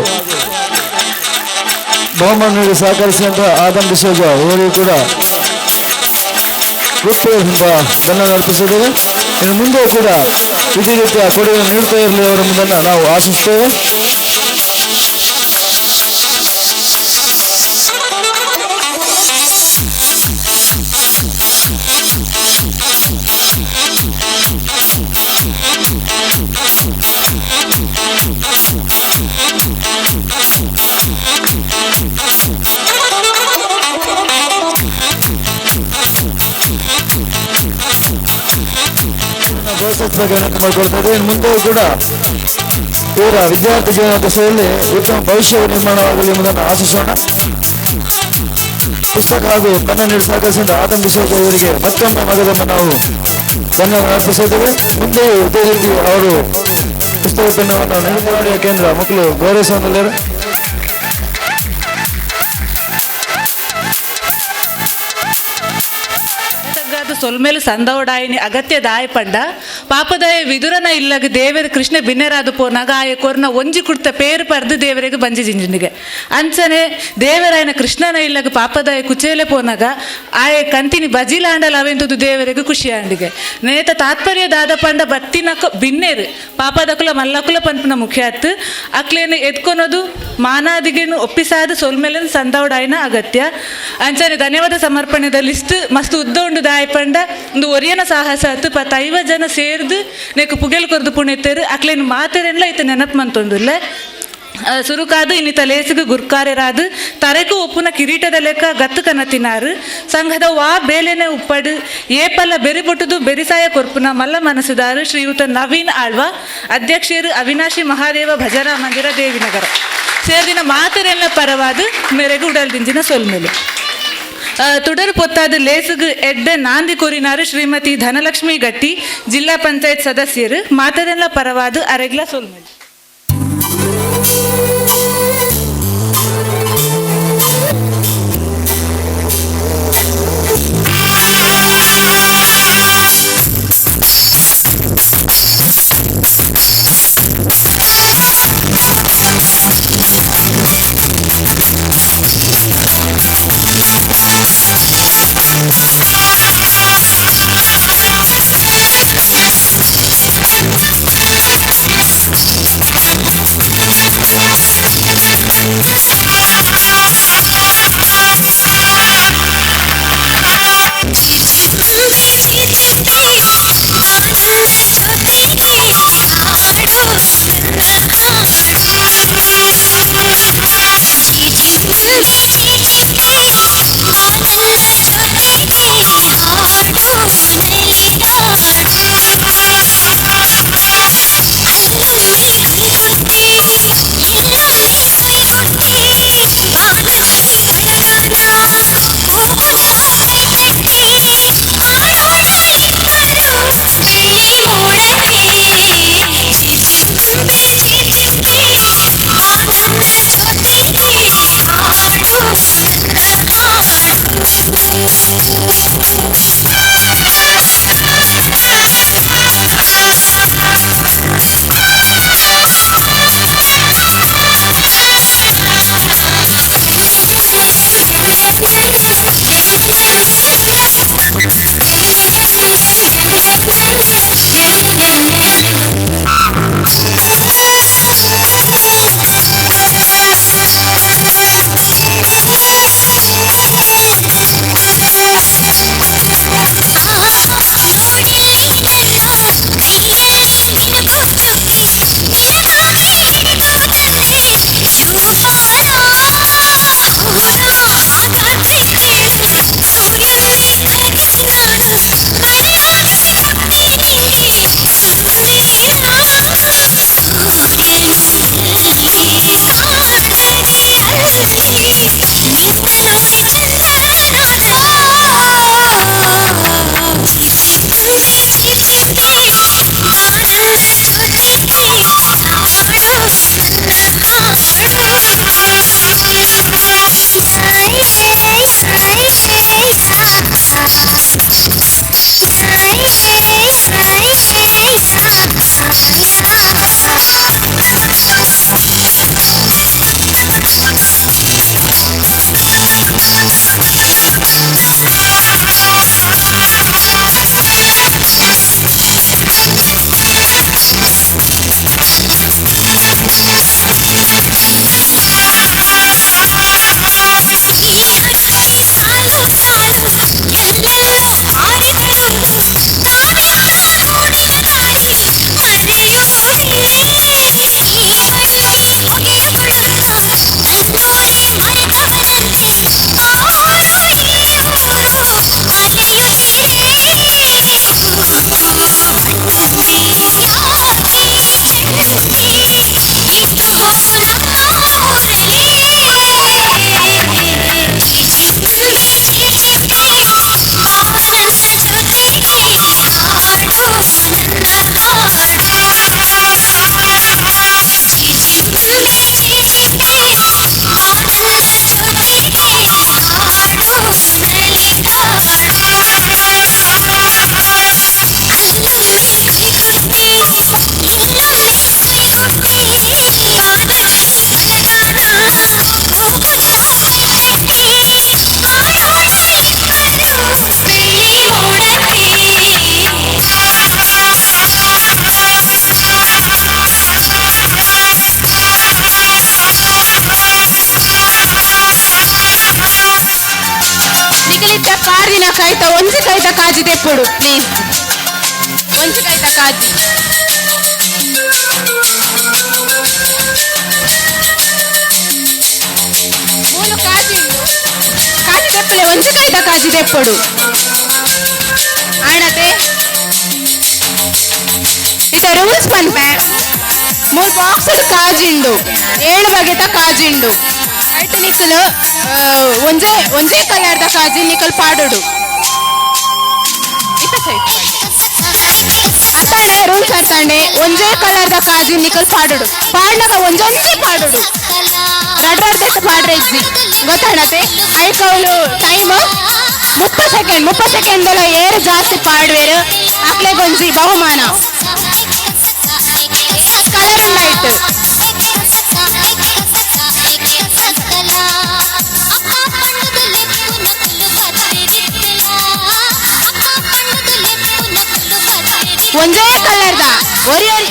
ಬಹುಮಾನ ನೀಡಿ ಸಹಕರಿಸಿದಂಥ ಆದಮ್ ಡಿಸೋಜ ಇವರಿಗೂ ಕೂಡ ಹೃತ್ಪೂರ್ವಕ ಧನ್ಯವಾದ ಅರ್ಪಿಸಿದ್ದೇವೆ. ಇನ್ನು ಮುಂದೆ ಕೂಡ ಇದೇ ರೀತಿಯ ಕೊಡುಗೆಯನ್ನು ನೀಡುತ್ತಾ ಇರಲಿ ಅವರೆಂಬುದನ್ನು ನಾವು ಆಶಿಸುತ್ತೇವೆ. ಮಾಡಿಕೊಳ್ತಾ ಇದ್ದೇವೆ. ಮುಂದೆ ಕೂಡ ಇವರ ವಿದ್ಯಾರ್ಥಿ ಜೀವನ ದಶೆಯಲ್ಲಿ ಉತ್ತಮ ಭವಿಷ್ಯ ನಿರ್ಮಾಣವಾಗಲಿ ಎಂಬುದನ್ನು ಆಶಿಸೋಣ. ಪುಸ್ತಕ ಹಾಗೂ ಪೆನ್ನ ನೀಡಿ ಸಹಕರಿಸಿದ ಆದಮ್ ಡಿಸೋಜ ಇವರಿಗೆ ಮತ್ತೊಮ್ಮೆ ಮಗದೊಮ್ಮೆ ನಾವು ಧನ್ಯವಾದ ಅರ್ಪಿಸಿದ್ದೇವೆ. ಮುಂದೆ ಇದೇ ರೀತಿ ಅವರು ಪುಸ್ತಕ ಪೆನ್ನವನ್ನು ನೀಡುವ ಕೇಂದ್ರ ಮಕ್ಕಳು ಗೌರವಿಸುವಂತಲ್ಲರು. ಸೊಲ್ಮೇಲು ಸಂದವಡಾಯಿನಿ ಅಗತ್ಯ ದಾಯ ಪಂಡ ಪಾಪದಾಯ ವಿದುರನ ಇಲ್ಲಗ ದೇವರ ಕೃಷ್ಣ ಬಿನ್ನೆರಾದ ಪೋನಾಗ ಆಯ ಕೊರ್ನ ಒಂಜಿ ಕುಡ್ತ ಪೇರು ಪರ್ದು ದೇವರಿಗೆ ಬಂಜಿ ಜಿಂಜಿನಿಗೆ ಅಂಚನೆ ದೇವರಾಯನ ಕೃಷ್ಣನ ಇಲ್ಲಗ ಪಾಪದಾಯ ಕುಚೇಲೆ ಪೋನಾಗ ಆಯ ಕಂತಿನಿ ಬಜಿಲಾಂಡಲ ಅವೆಂತದ್ದು ದೇವರಿಗೆ ಖುಷಿಯಾಂಡಿಗೆ ನೇತ ತಾತ್ಪರ್ಯ ದಾದ ಪಂಡ ಬತ್ತಿನಕ ಬಿನ್ನೇರು ಪಾಪದಕುಲ ಮಲ್ಲಕುಲ ಪಂಪನ ಮುಖ್ಯಾತ್ ಅಕ್ಲೇನು ಎದ್ಕೊನೋದು ಮಾನಾದಿಗೇನು ಒಪ್ಪಿಸಾದ ಸೊಲ್ಮೇಲಿನ ಸಂದವಡಾಯಿನ ಅಗತ್ಯ ಅಂಚನೆ ಧನ್ಯವಾದ ಸಮರ್ಪಣೆದ ಲಿಸ್ಟ್ ಮಸ್ತ್ ಉದ್ದ ಉಂಡು ದಾಯ ಪಂಡ ಒಂದು ಒರಿಯನ ಸಾಹಸ ಹತ್ತು ಪತ್ತೈವ ಜನ ಸೇರ್ದು ನೆಕ್ ಪುಗೆಲ್ ಕೊರ್ದು ಪುಣೆತ್ತೇರು ಅಕ್ಲೇನು ಮಾತೆರೆಲ್ಲ ಇತ್ತ ನೆನಪು ಮಂತೊಂದುಲ್ಲ ಸುರುಕಾದು ಇನ್ನಿತ ಲೇಸಿಗೆ ಗುರ್ಕಾರ್ಯರಾದು ತರೆಕು ಒಪ್ಪುನ ಕಿರೀಟದ ಲೆಕ್ಕ ಗತ್ತು ಕನತಿನಾರು ಸಂಘದ ವಾ ಬೇಲೆನೆ ಉಪ್ಪಡು ಏಪಲ್ಲ ಬೆರಿಬೊಟ್ಟುದು ಬೆರಿಸಾಯ ಕೊರ್ಪುನ ಮಲ್ಲ ಮನಸುದಾರು ಶ್ರೀಯುತ ನವೀನ್ ಆಳ್ವ ಅಧ್ಯಕ್ಷರು ಅವಿನಾಶಿ ಮಹಾದೇವ ಭಜನಾ ಮಂದಿರ ದೇವಿನಗರ ಸೇರ್ದಿನ ಮಾತೆರೆಲ್ಲ ಪರವಾದ ಮೇರೆಗೆ ಉಡಲ್ದಿಂಜಿನ ಸೊಲ್ಮೇಲೆ ತುಡರು ಪೊತ್ತಾದ ಲೇಸುಗು ಎಡ್ಡೆ ನಾಂದಿ ಕೋರಿನಾರು ಶ್ರೀಮತಿ ಧನಲಕ್ಷ್ಮಿ ಗಟ್ಟಿ ಜಿಲ್ಲಾ ಪಂಚಾಯತ್ ಸದಸ್ಯರು ಮಾತರೆಲ್ಲ ಪರವಾದ ಅರೆಗ್ಲ ಸೊಲ್ಮೇಲೆ. ಕೈತ ಕಾಜಿ ತೆಪ್ಪುಡು ಪ್ಲೀಸ್. ಒಂಜಿ ಕೈತ ಕಾಜಿ. ಮೂಲು ಕಾಜಿ ಉಂಡು. ಕಾಜಿ ತೆಪ್ಪುಲೆ, ಒಂಜಿ ಕೈತ ಕಾಜಿ ತೆಪ್ಪುಡು. ಆಣತೆ ಇತ ರೂಲ್ಸ್ ಪನ್ಪೆ. ಮೂರು ಬಾಕ್ಸ್ ಕಾಜಿಂಡು, 7 ಬಗೆತ ಕಾಜಿಂಡು. ಐಟ್ ನಿಕ್ಕಲು ಒಂಜೇ ಒಂಜೇ ಕಲರ್ದ ಕಾಜಿ ನಿಕ್ಕಲ್ ಪಾಡೋಡು. ಇತ್ತ ಸೈಡ್ ಅತ್ತಾಂಡೆ ರೂಲ್ಸ್ ಅರ್ತಾಂಡೆ. ಒಂಜೇ ಕಲರ್ದ ಕಾಜಿ ನಿಕ್ಕಲ್ ಪಾಡೋಡು. ಪಾಡ್ನಾಗ ಒಂಜೊಂಜೆ ಪಾಡೋಡು, ರಡ್ ರಡ್ದೆತ್ತ ಪಾಡ್ರೆ ಇಜ್ಜಿ ಗೊತ್ತಾಣತೆ. ಐಕೌಲು ಟೈಮ್ 30 ಸೆಕೆಂಡ್. 30 ಸೆಕೆಂಡ್ಲ ಏರು ಜಾಸ್ತಿ ಪಾಡ್ವೇರು ಅಕ್ಲೆಗೊಂಜಿ ಬಹುಮಾನ. ಕಲರ್ ಉಂಡಾಯ್ತು. ಒಂದೇ ಕಲರ್ದ ಒರಿ ಒರಿ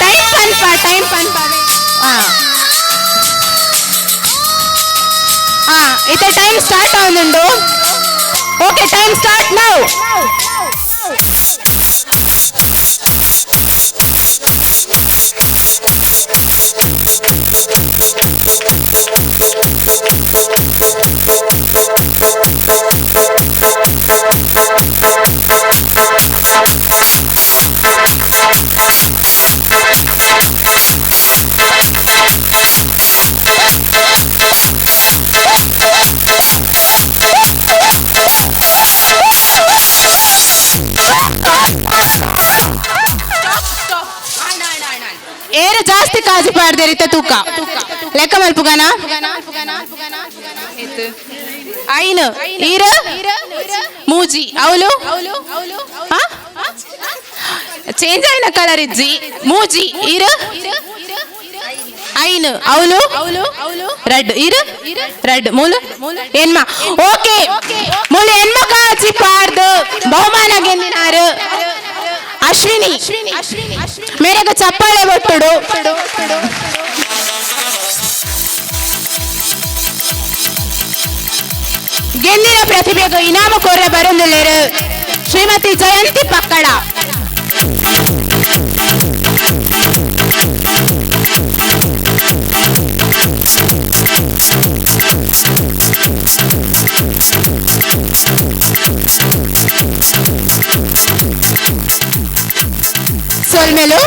ಟೈಮ್ ಪನ್ಪ, ಟೈಮ್ ಪನ್ಪ. ಇತ್ತೆ ಟೈಮ್ ಸ್ಟಾರ್ಟ್ ಆವೊಂದುಂಡು. Okay, time start now. ಏರು ಜಾಸ್ತಿ ಕಾಜಿ ಪಾಡ್ದೇರಿತ ತೂಕ ಲೆಕ್ಕ ಮಲ್ಪುಗನ. ಐನು ಈರು ಮೂಜಿ ಅವಲು ಚೇಂಜ್ ಆಯ್ನ ಕಲರ್ ಇಜ್ಜಿ. ಮೂಜಿ ಈರು ಐನು ಅವಲು ರೆಡ್ ಈರು ರೆಡ್ ಮೂಲು ಎನ್ಮ. ಓಕೆ, ಮೂಲು ಎನ್ಮ ಕಾಜಿ ಪಾಡ್ದು ಬಹುಮಾನ ಗೆಂದಿನಾರು ಅಶ್ವಿನಿ. ಮೇರೆಗ ಚಪ್ಪಾಳೆ ಒಟ್ಟುಡು. ಗೆಂದಿನ ಪ್ರತಿಭೆಗೂ ಇನಾಮ ಕೋರ ಬರುಂದುಲ್ಲೇರು ಶ್ರೀಮತಿ ಜಯಂತಿ ಪಕ್ಕಡ. ಸೊಲ್ಮೆಲು.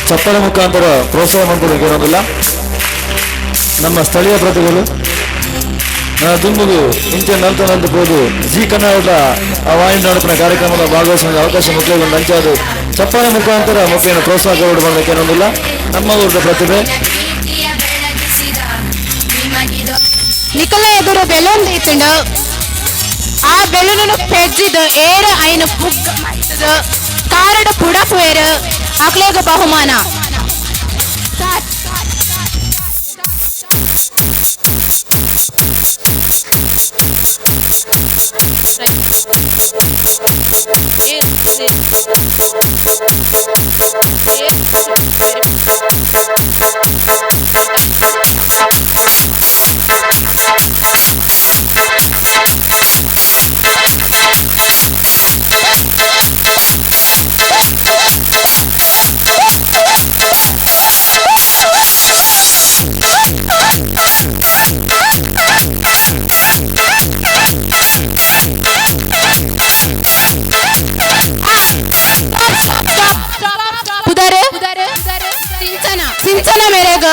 ಚಪ್ಪಲ ಮುಖಾಂತರ ಪ್ರೋತ್ಸಾಹ ಮಾಡ್ಕೊಬೇಕಿರೋದಿಲ್ಲ. ನಮ್ಮ ಸ್ಥಳೀಯ ಪ್ರತಿಭೆಗಳು ದುಂಬುಗು ಇಂಚೆ ನಲ್ತ ನಲ್ತ ಪೋದು ಜಿ ಕನ್ನಡದ ಆ ವಾಹಿನಿ ನಡಪಿನ ಕಾರ್ಯಕ್ರಮದ ಭಾಗವಹಿಸುವ ಅವಕಾಶ ಮಕ್ಕಳಿಗೆ ಒಂದು ಅಂಚಾದು ಚಪ್ಪಾಳೆ ಮುಖಾಂತರ ಮಕ್ಕಳನ್ನು ಪ್ರೋತ್ಸಾಹ ಕೊಡಬೇಕೇನೊಂದಿಲ್ಲ. ನಮ್ಮ ಊರದ ಪ್ರತಿಭೆ ನಿಕಲ ಎದುರು ಬೆಲೂನ್ ದೀತುಂಡು ಆ ಬೆಲೂನು ಪೆಜ್ಜಿದು ಏರು ಐನು ಪುಗ್ ಮಲ್ತುದು ಕಾರಡು ಪುಡಪುವೇರು ಅಕ್ಲೇಗ ಬಹುಮಾನ. ಸಿಂಚನ ಮೇರೆಗ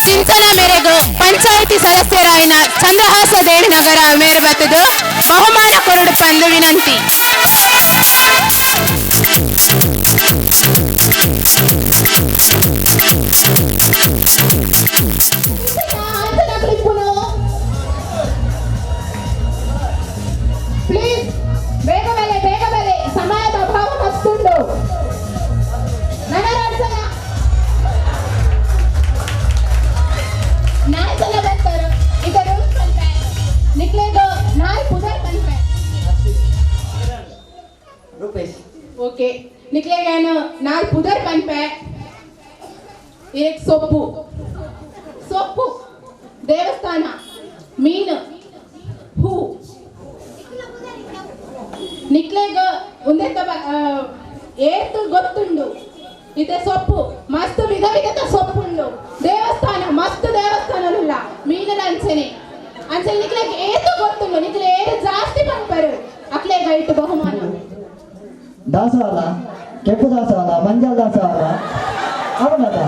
ಸಿಂಚನ ಮೇರೆಗು ಪಂಚಾಯಿತಿ ಸದಸ್ಯರಾಯಿನ ಚಂದ್ರಹಾಸ ದೇವಿನಗರ ಮೇರೆ ಬತ್ತದು ಬಹುಮಾನ ಕೊರಡು ಪಂದು ವಿನಂತಿ. ಪ್ಲೀಸ್ ಬೇಗ ಬಲೆ ಬೇಗ ಬಲೆ, ಸಮಯದ ಅಭಾವ ಮಸ್ತುಂಡು. ನಾಲ್ಕು ಜನ ಬರ್ತಾರೆ. ಇದರ ಪನ್ಪೆ ನಿಕ್ಲೆಗ್ ನಾಲ್ಕು ಪುದರ್ ಪನ್ಪೆ. ರೂಪೇಶ್. ಓಕೆ, ನಿಕ್ಲೆಗ್ ಏನು ನಾಲ್ಕು ಪುದರ್ ಪನ್ಪೆ. ಏಕ್ ಸೊಪ್ಪು, ಸೊಪ್ಪು, ದೇವಸ್ಥಾನ, ಮೀನು, ಹೂ. ನಿಕ್ಲೆಗ್ ಒಂದೆತ್ತ ಏತು ಗೊತ್ತುಂಡು. ಇದೆ ಸೊಪ್ಪು ಮಸ್ತ್ ವಿಧ ವಿಧದ ಸೊಪ್ಪುಂಡು. ದೇವಸ್ಥಾನ ಮಸ್ತ್ ದೇವಸ್ಥಾನಲುಲ್ಲ. ಮೀನದ ಅಂಚನೆ ಅಂಚನೆ ನಿಕ್ಲೆಗ್ ಏತು ಗೊತ್ತುಂಡು. ನಿಕ್ಲೆ ಏರು ಜಾಸ್ತಿ ಪನ್ಪರು ಅಕ್ಲೆಗ್ ಐಟು ಬಹುಮಾನ. ದಾಸವಾಳ, ಕೆಂಪು ದಾಸವಾಳ, ಮಂಜಲ್ ದಾಸವಾಳ, ಅವನದ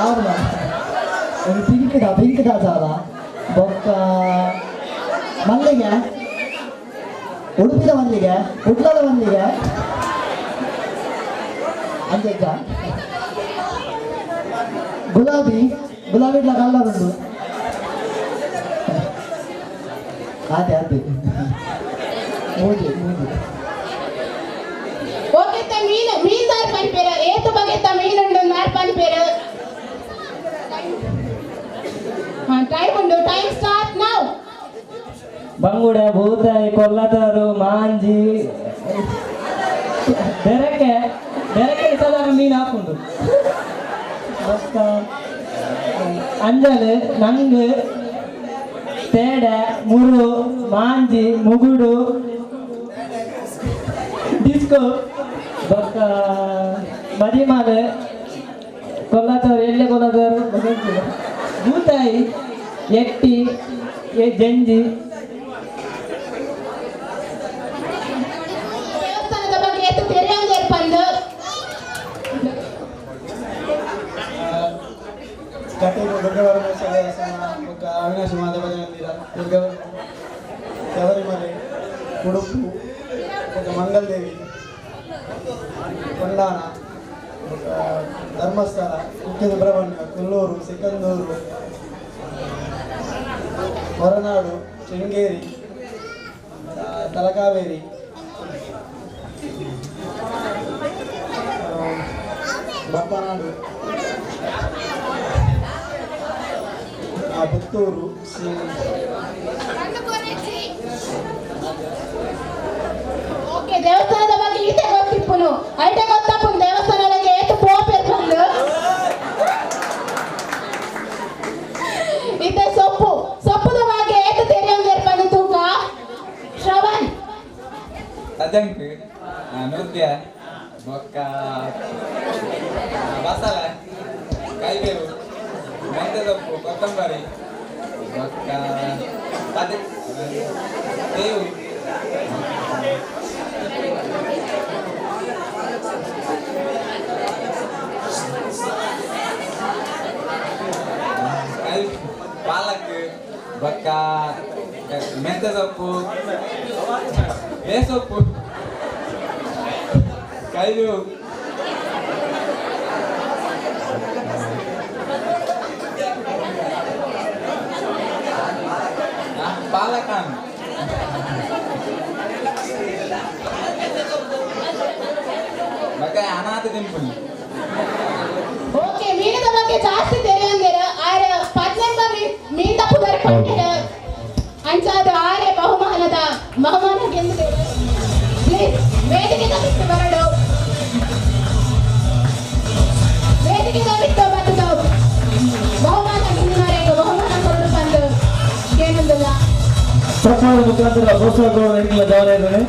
ಅವನ ಪಿಂಕ್ ದಾ ಪಿಂಕ್ ದಾಸವಾಳ, ಬೊಕ್ಕ ಮಲ್ಲಿಗೆ, ಉಡುಪಿದ ಮಲ್ಲಿಗೆ, ಉಡ್ಲದ ಮಲ್ಲಿಗೆ, ಅಂಜ ಗುಲಾಬಿ, ಗುಲಾಬಿ ಇಡ್ಲ ಕಲ್ಲರ್ ಉಂಟು. ಅದೇ ಅದೇ ಮೂಜಿ ಮೂಜಿ. ಓಕೆ, ಮೀನು ಮೀನ್ ದಾರ್ ಪನ್ಪೇರು. ಏತು ಬಗೆತ ಮೀನುಂಡು ನಾರ್ ಪನ್ಪೇರು. ಟೈಮ್ ಉಂಡು, ಟೈಮ್ ಸ್ಟಾರ್ಟ್ now. ಬಂಗುಡೆ, ಬೂತಾಯಿ, ಕೊಲ್ಲತಾರು, ಮಾಂಜಿ, ಬೆರಕೆ ಬೆರಕೆ ಸಾಧಾರಣ ಮೀನು ಹಾಕುಂಡು. ಬೊಕ್ಕ ಅಂಜಲು, ನಂಗು, ತೇಡೆ, ಮುರು, ಮಾಂಜಿ, ಮುಗುಡು, ಡಿಸ್ಕೋ, ಬೊಕ್ಕ ಮದಿಮಾಲು, ಕೊಲ್ಲತಾರು, ಎಳ್ಳೆ ಕೊಲ್ಲತಾರು, ಬೂತಾಯಿ, ಎಟ್ಟಿ, ಜಂಜಿ. ದೇವಸ್ಥಾನದ ಬಗ್ಗೆ ಏತು ತೆರೆಯಂದಿರ್ಪಂದು. ಕಟೀಲು ದುರ್ಗಪರಮೇಶ್ವರ ದೇವಸ್ಥಾನ, ಬೊಕ್ಕ ಅವಿನಾಶಿ ಮಾಧವ ಮಂದಿರ, ದುರ್ಗ, ಶಬರಿಮಲೆ, ಉಡುಪು, ಬೊಕ್ಕ ಮಂಗಲದೇವಿ, ಕೊಂಡಾಣ, ಬೊಕ್ಕ ಧರ್ಮಸ್ಥಳ, ಕುಕ್ಕೆ ಸುಬ್ರಹ್ಮಣ್ಯ, ಕೊಲ್ಲೂರು, ಸಿಕಂದೂರು, ಹೊರನಾಡು, ಶೃಂಗೇರಿ, ತಲಕಾವೇರಿ, ಬಪ್ಪನಾಡು, ಪುತ್ತೂರು. ಓಕೆ, ದೇವಸ್ಥಾನದ ಬಗ್ಗೆ ಈತೆ ಗೊತ್ತಿಪ್ಪುನು. ಐಟೆ ಗೊತ್ತಪ್ಪುನು ದೇವಸ್ಥಾನಕ್ಕೆ ಏತು ಪೋಪೆರ್ ಬಂದು. ಈತೆ ಸೊಪ್ಪು, ಸೊಪ್ಪುದ ಬಗ್ಗೆ ಏತು ತೆರೆಯಂದಿರ್ಪಂದು ತೂಕ. ಶ್ರವಣ್. ತದಂಕ್, ನುಗ್ಗೆ, ಬೊಕ್ಕ ಮಸಾಲೆ, ಕೈಬೇವು, ಮೆಂತ್ಯ ಸೊಪ್ಪು, ಕೊತ್ತಂಬರಿ, ಬೊಕ್ಕ ಪದೆ ತೇವು ಪಾಲಕ್ ಬೊಕ್ಕ ಮೆಂತ್ಯ ಸೊಪ್ಪು ಬೇಸೊಪ್ಪು ಕೈಬೇವು ಪಾಲಕಾನ್ ಬೊಕ್ಕ ಅನಾಥ ತಿನ್ಪುನಿ. ಓಕೆ, ಮೀನದ ಬಗ್ಗೆ ಜಾಸ್ತಿ ತೆರೆಯಂದಿರ ಆರ ಪದ್ನೆಂಬ ಮೀನ ಪುದರ್ ಪಂಡಿರ ಅಂಚಾದ ಆರೆ ಬಹುಮಾನದ ಬಹುಮಾನ ಗೆಂದಿದೆ. ಪ್ಲೀಸ್ ವೇದಿಕೆ ಬಿಟ್ಟು ಬರಡು, ವೇದಿಕೆ ಬಿಟ್ಟು ಬಂದು ಬಹುಮಾನ ಗೆಂದಿನವರೆಗೆ ಬಹುಮಾನ ಕೊರಡು ಬಂದು ಏನೊಂದಿಲ್ಲ. ಚಪ್ಪಾಳೆ ಮುಖಾಂತರ ಪ್ರೋತ್ಸಾಹ ಕೊಡೋದು ಜವಾಬ್ದಾರಿ.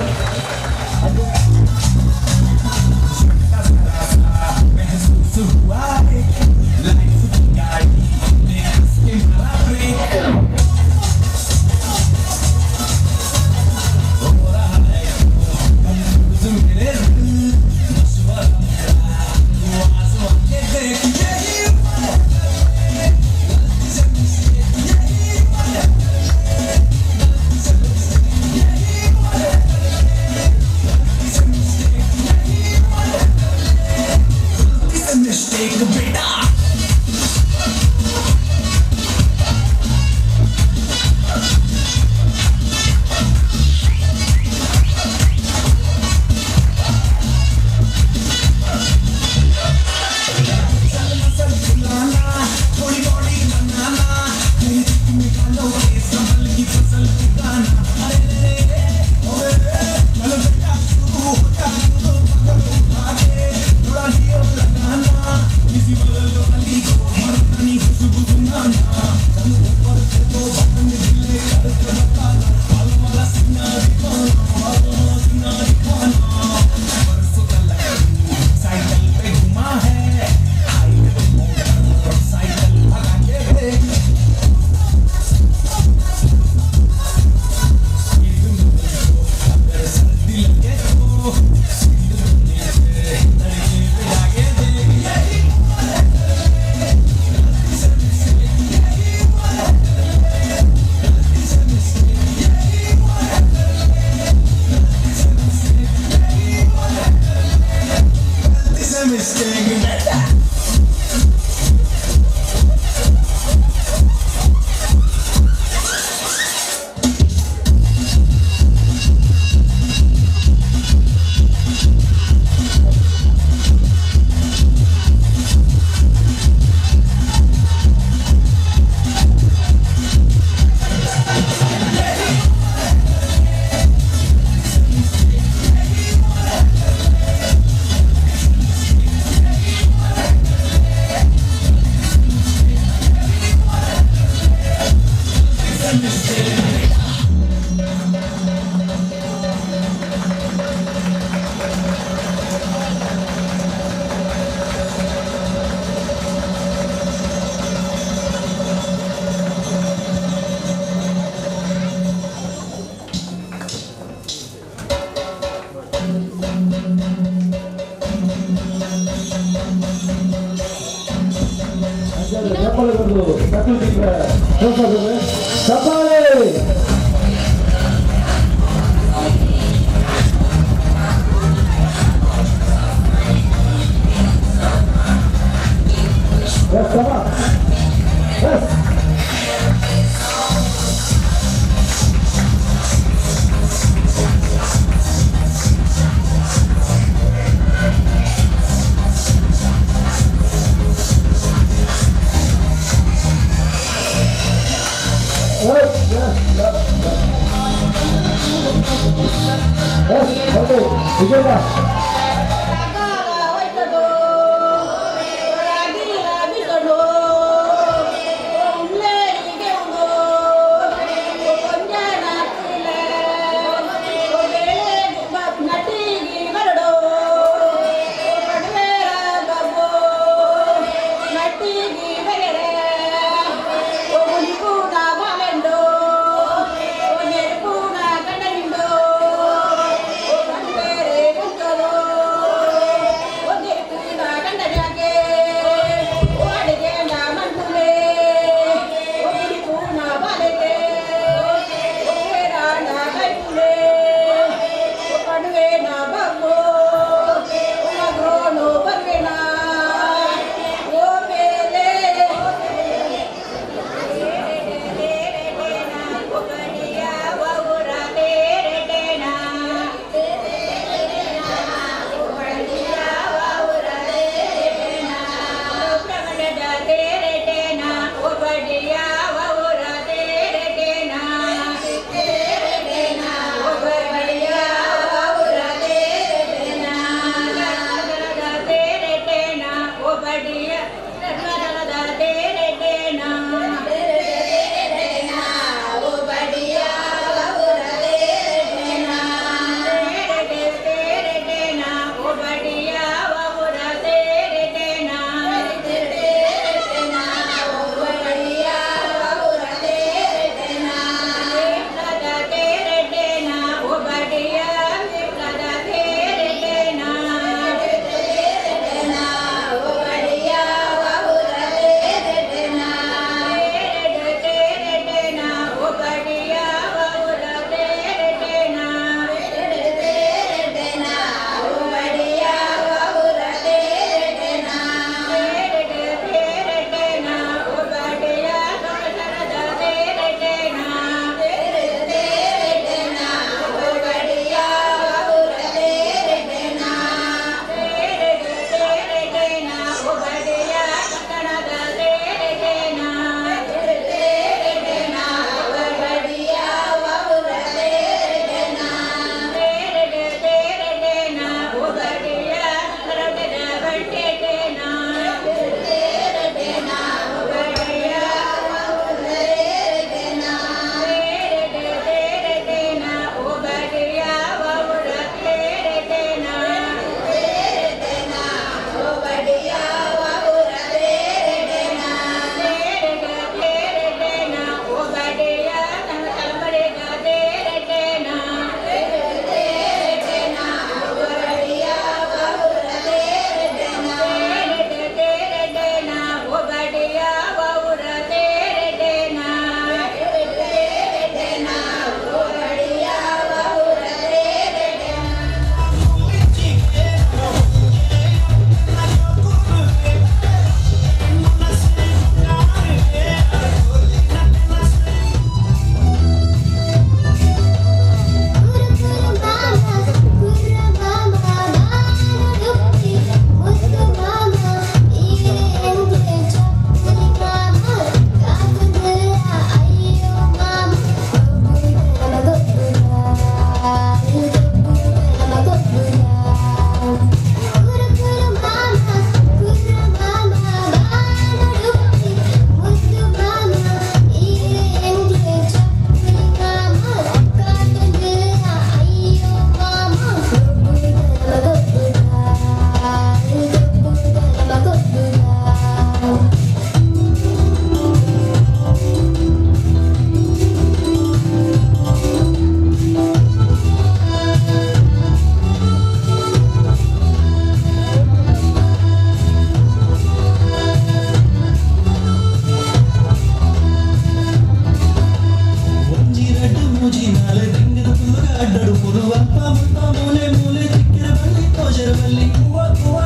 ಅಲ್ಪ ಮುಲ್ಪ ಮೂಲೆ ಮೂಲೆ ತಿಕ್ಕಿರ ಬಲ್ಲಿ ತೋಜರ ಬಲ್ಲಿ ಹೂವ ಹೂವ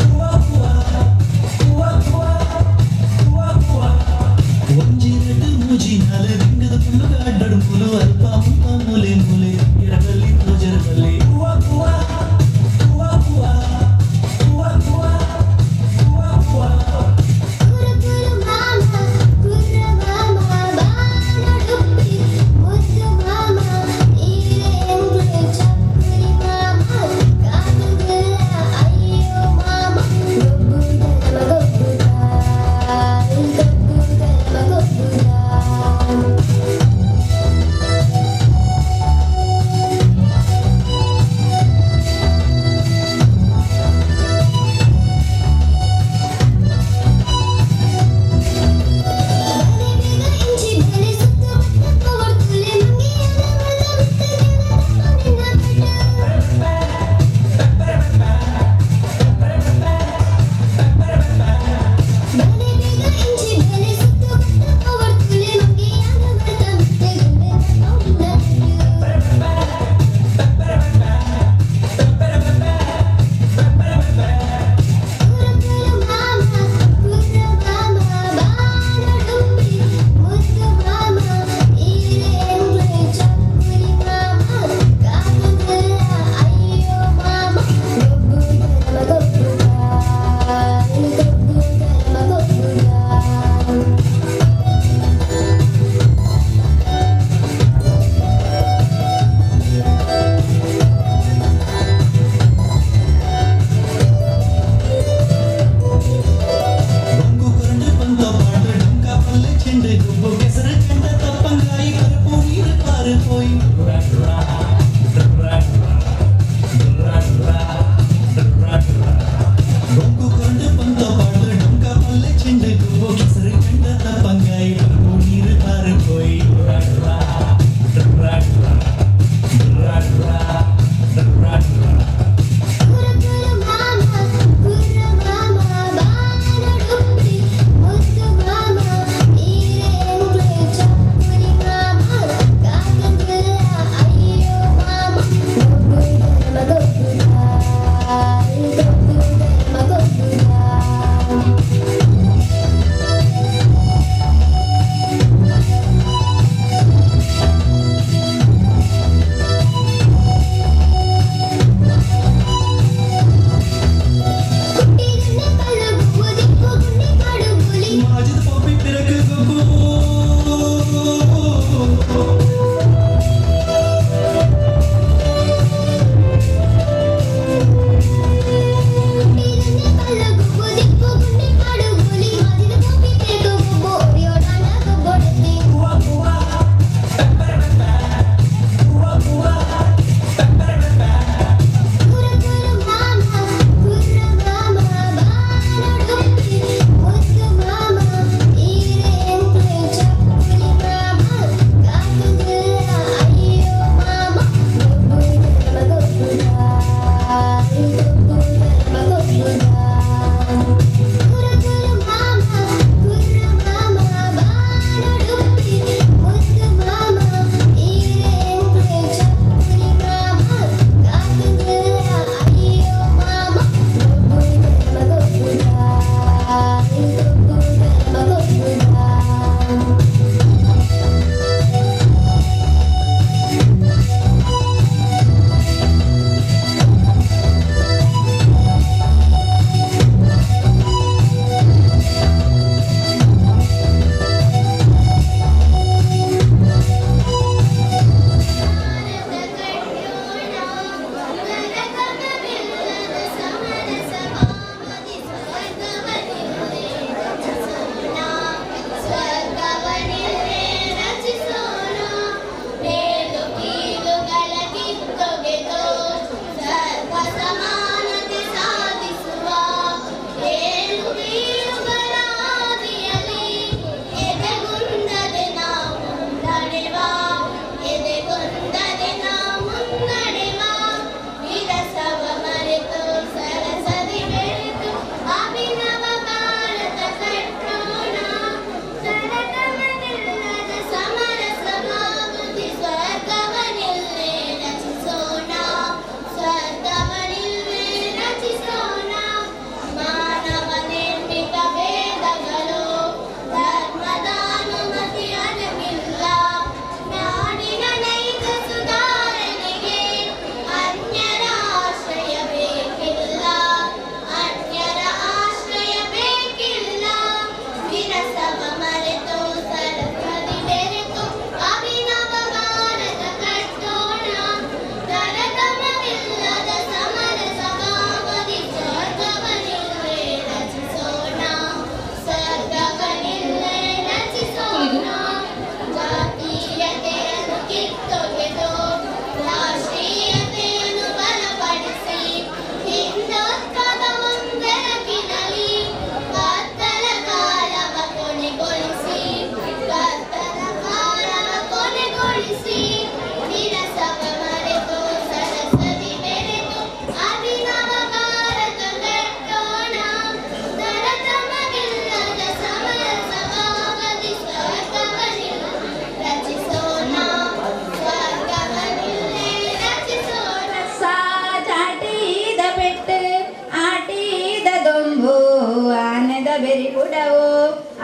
ಹೂವ ಹೂವ ಹೂವ ಹೂವ ಹೂವ ಹೂವ ಒಂಜಿ ರಡ್ಡ್ ಮೂಜಿ ನಾಲ್ ರಿಂಗದ ಪುಳ್ಳು ಅಡ್ಡಡು ಮೂಲು ಅಲ್ಪ ಮುಲ್ಪ ಮೂಲೆ ಮೂಲೆ ತಿಕ್ಕಿರ ಬಲ್ಲಿ ತೋಜರ ಬಲ್ಲಿ ಹೂವ ಹೂವ ಹೂವ ಹೂವ ಹೂವ ಹೂವ ಹೂವ ಹೂವ. ಮುದ್ದು ಮಾಮ, ನೀರೇ ಚಪ್ಪಲಿ ಮಾಮ, ಕಾದುಗಳ.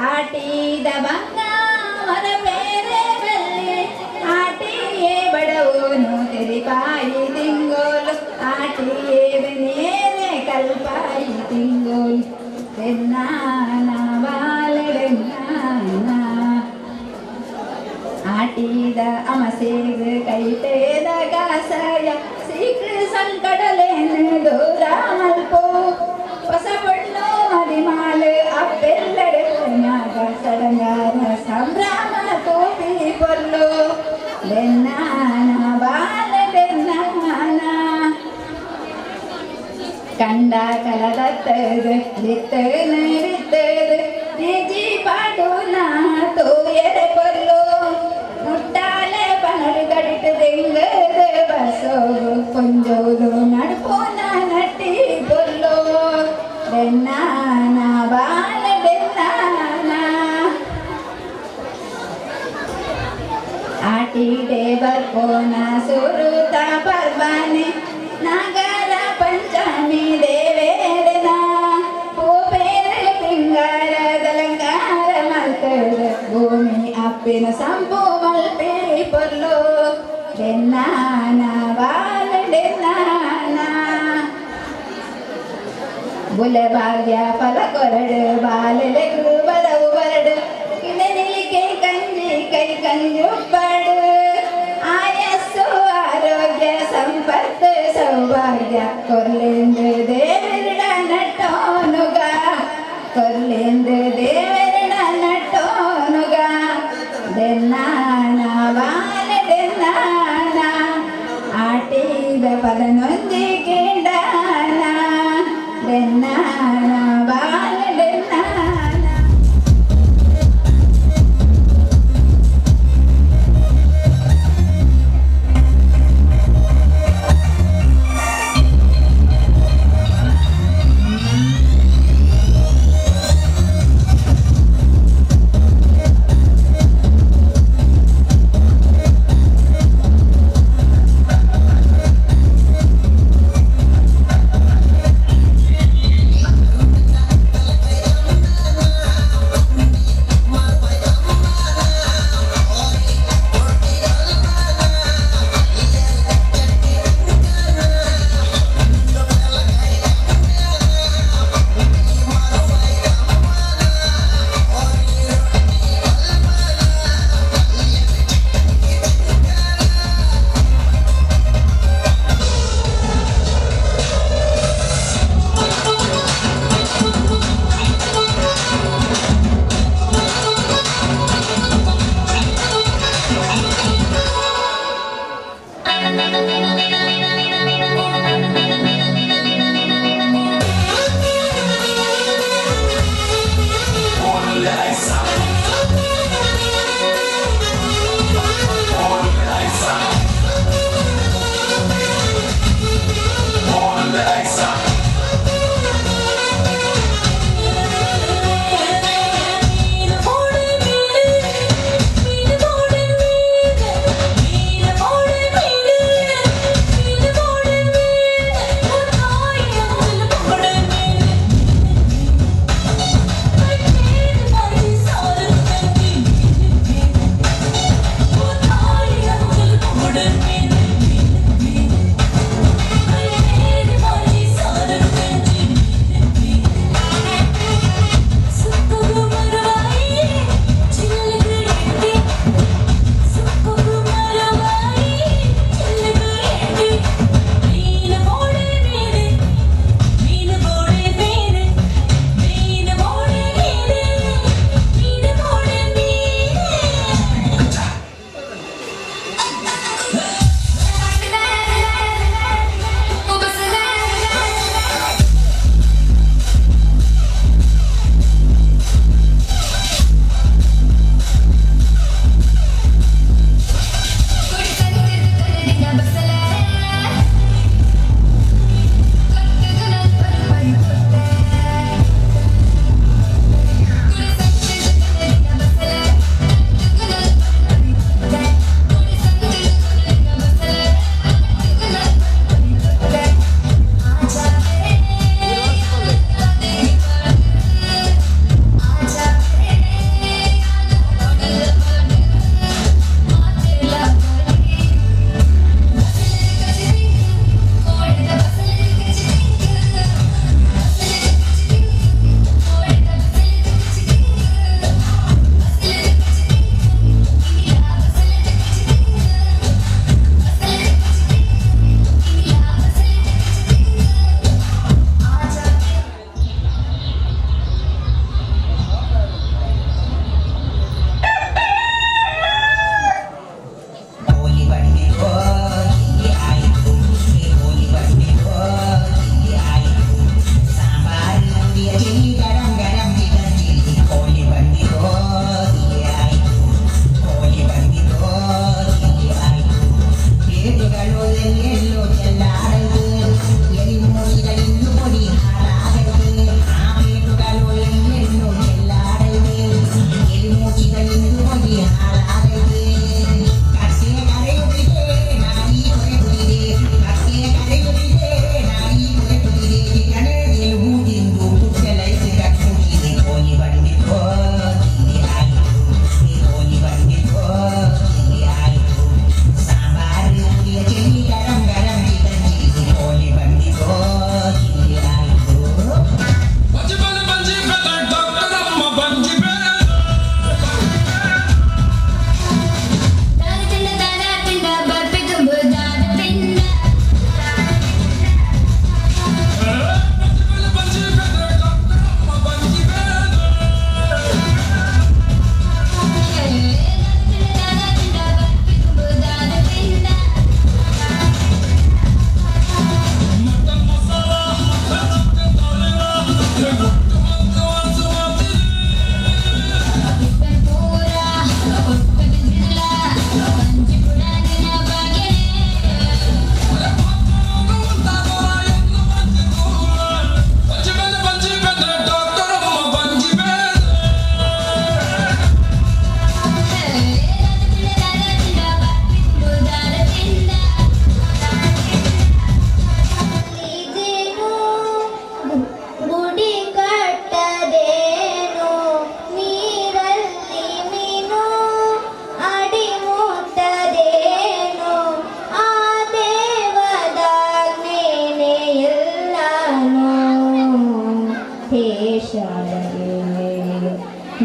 ಆಟಿದ ಬಂಗಾರ ಬೇರೆ ಬಲ್ಲೆ ಆಟಿಯೇ ಬಡವನು ತೆರಿಪಾಯಿ ತಿಂಗೋಲು ಆಟಿಯೇ ಬೆನೇರೆ ಕಲ್ಪಾಯಿ ತಿಂಗೋಲು ಬೆನ್ನಾನ ಬಾಲೆಡೆನ್ನಾನ ಆಟಿದ ಅಮಸೇಗ ಕೈಪೇದ ಕಾಸಾಯ ಸೀಕ್ರ ಸಂಕಡಲೇನು ದೂರ ಮಲ್ಪೋ ಹೊಸ ಪೊಣ್ಣು ಮದಿಮಾಲು ಅಪ್ಪೆಲ್ಲಡೆ ಪುಣ್ಯಾಗ ಸಡಂಗಾರ ಸಂಭ್ರಮ ತೋಪಿ ಪೊಲ್ಲು ಬೆನ್ನಾನ ಬಾಲ ಬೆನ್ನಾನ ಕಂಡ ಕಲದತ್ತದು ಬಿತ್ತನು ಬಿತ್ತದು ನಿಜಿ ಪಾಡುನ ತೂಯರೆ ಪೊಲ್ಲು ಮುಟ್ಟಾಲೆ ಪನಡು ಕಡಿಟು ದೆಂಗದು ಬಸೋಗು ಪೊಂಜೋಲು ನಡುಪೋನ ನಟ್ಟಿ ಪೊಲ್ಲು ಬೆನ್ನಾನ ಬಾಲ ಬೆನ್ನಾನ ಆಟಿಡೆ ಬರ್ಪೋನ ಸುರುತ ಪರ್ವಾನೆ ನಾಗರ ಪಂಚಮಿ ದೇವೇರನ ಪೂಪೇರ ಪಿಂಗಾರದಲಂಕಾರ ಮಲ್ತದ ಭೂಮಿ ಅಪ್ಪಿನ ಸಂಪು ಮಲ್ಪೆ ಪೊಲ್ಲು ಬೆನ್ನಾನ ಬಾಲ ಬೆನ್ನಾನ ಬುಲೆ ಭಾಗ್ಯ ಫಲ ಕೊರಡು ಬಾಲೆಲೆಗು ಬರವು ಬರಡು ಕಿಣನಿಲಿಕೆ ಕಂಜಿ ಕೈ ಕಂಜುಪ್ಪಡು ಆಯಸ್ಸು ಆರೋಗ್ಯ ಸಂಪತ್ತು ಸೌಭಾಗ್ಯ ಕೊರ್ಲೆಂದು ದೇವರಡ ನಟ್ಟೋನುಗ ಕೊರ್ಲೆಂದು ದೇವರಡ ನಟ್ಟೋನುಗ ದೆನ್ನಾನ ಬಾಲ ದೆನ್ನಾನ ಆಟಿದ ಪದನೊಂದಿ ಕೇಂಡಾನ ದೆನ್ನಾನ ಬಾಲ ದೆನ್ನಾನ. Thank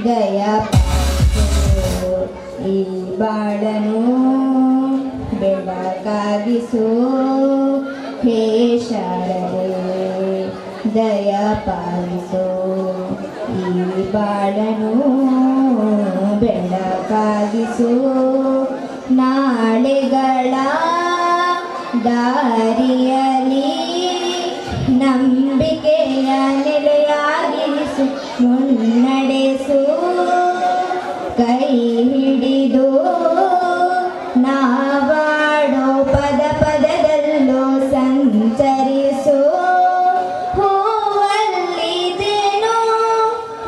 ದಯ ಈ ಬಾಳನು ಬೆಳಕಾಗಿಸು ಹೇ ಶಾರದೆ ದಯ ಪಾಲಿಸು ಈ ಬಾಳನು ಬೆಳಕಾಗಿಸು ನಾಳೆಗಳ ದಾರಿಯಲಿ ನಂಬಿಕೆಯ ನೆಲೆಯಾಗಿರಿಸು ಮುನ್ನಡೆಸು ಕೈ ಹಿಡಿದು ನಾವಾಡೋ ಪದ ಪದದಲ್ಲೂ ಸಂಚರಿಸು ಹೂವಲ್ಲಿದೇನು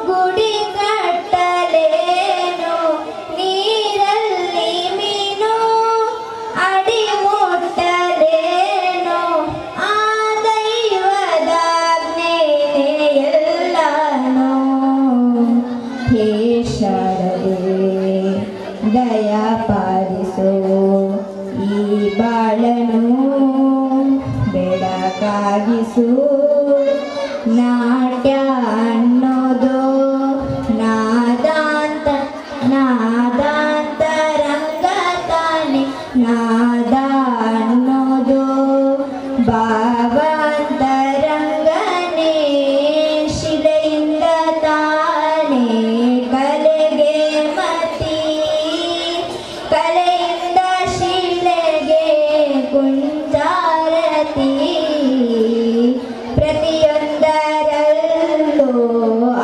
ಗುಡಿ ಕಟ್ಟಲೇನು ನೀರಲ್ಲಿ ಮೀನು ಅಡಿ ಮುಟ್ಟಲೇನು ಆ ದೈವದಾಜ್ಞೆ ಎಲ್ಲಾನು ಹೇ ಶಾರದೆ ದಯ ಪಾಲಿಸು ಈ ಬಾಳನು ಬೆಳಕಾಗಿಸು ನಾಟ್ಯ ಅನ್ನೋದು ನಾದಾಂತ ನಾದಾಂತ ರಂಗ ತಾನೆ ನಾದ ಅನ್ನೋದು ಭಾವಾಂತರಂಗನೇ ಶಿಲೆಯಿಂದ ತಾನೇ ಕಲೆಗೆ ಮತಿ ಕಲೆಯಿಂದ ಶಿಲೆಗೆ ಕುಂಜಾರತಿ ಪ್ರತಿಯೊಂದರಲ್ಲೂ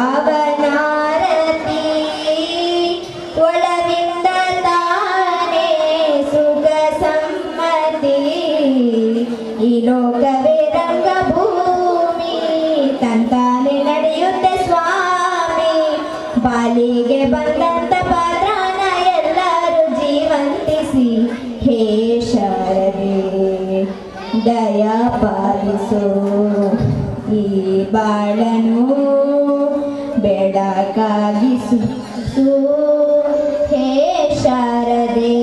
ಅವನಾರತಿ ಒಳವಿಂದ ತಾನೇ ಸುಖ ಸಮ್ಮತಿ ಈ ಲೋಕವೇ ರಂಗಭೂಮಿ ತಂತಾನೆ ನಡೆಯುತ್ತೆ ಸ್ವಾಮಿ ಬಾಲಿಗೆ ಬಂದಂತ ಪಾತ್ರನ ಎಲ್ಲರೂ ಜೀವಂತಿಸಿ ಹೇ ಶಾರದೆ ದಯ ಪಾಲಿಸು ಈ ಬಾಳನು ಬೆಳಕಾಗಿಸು ಹೇ ಶಾರದೆ.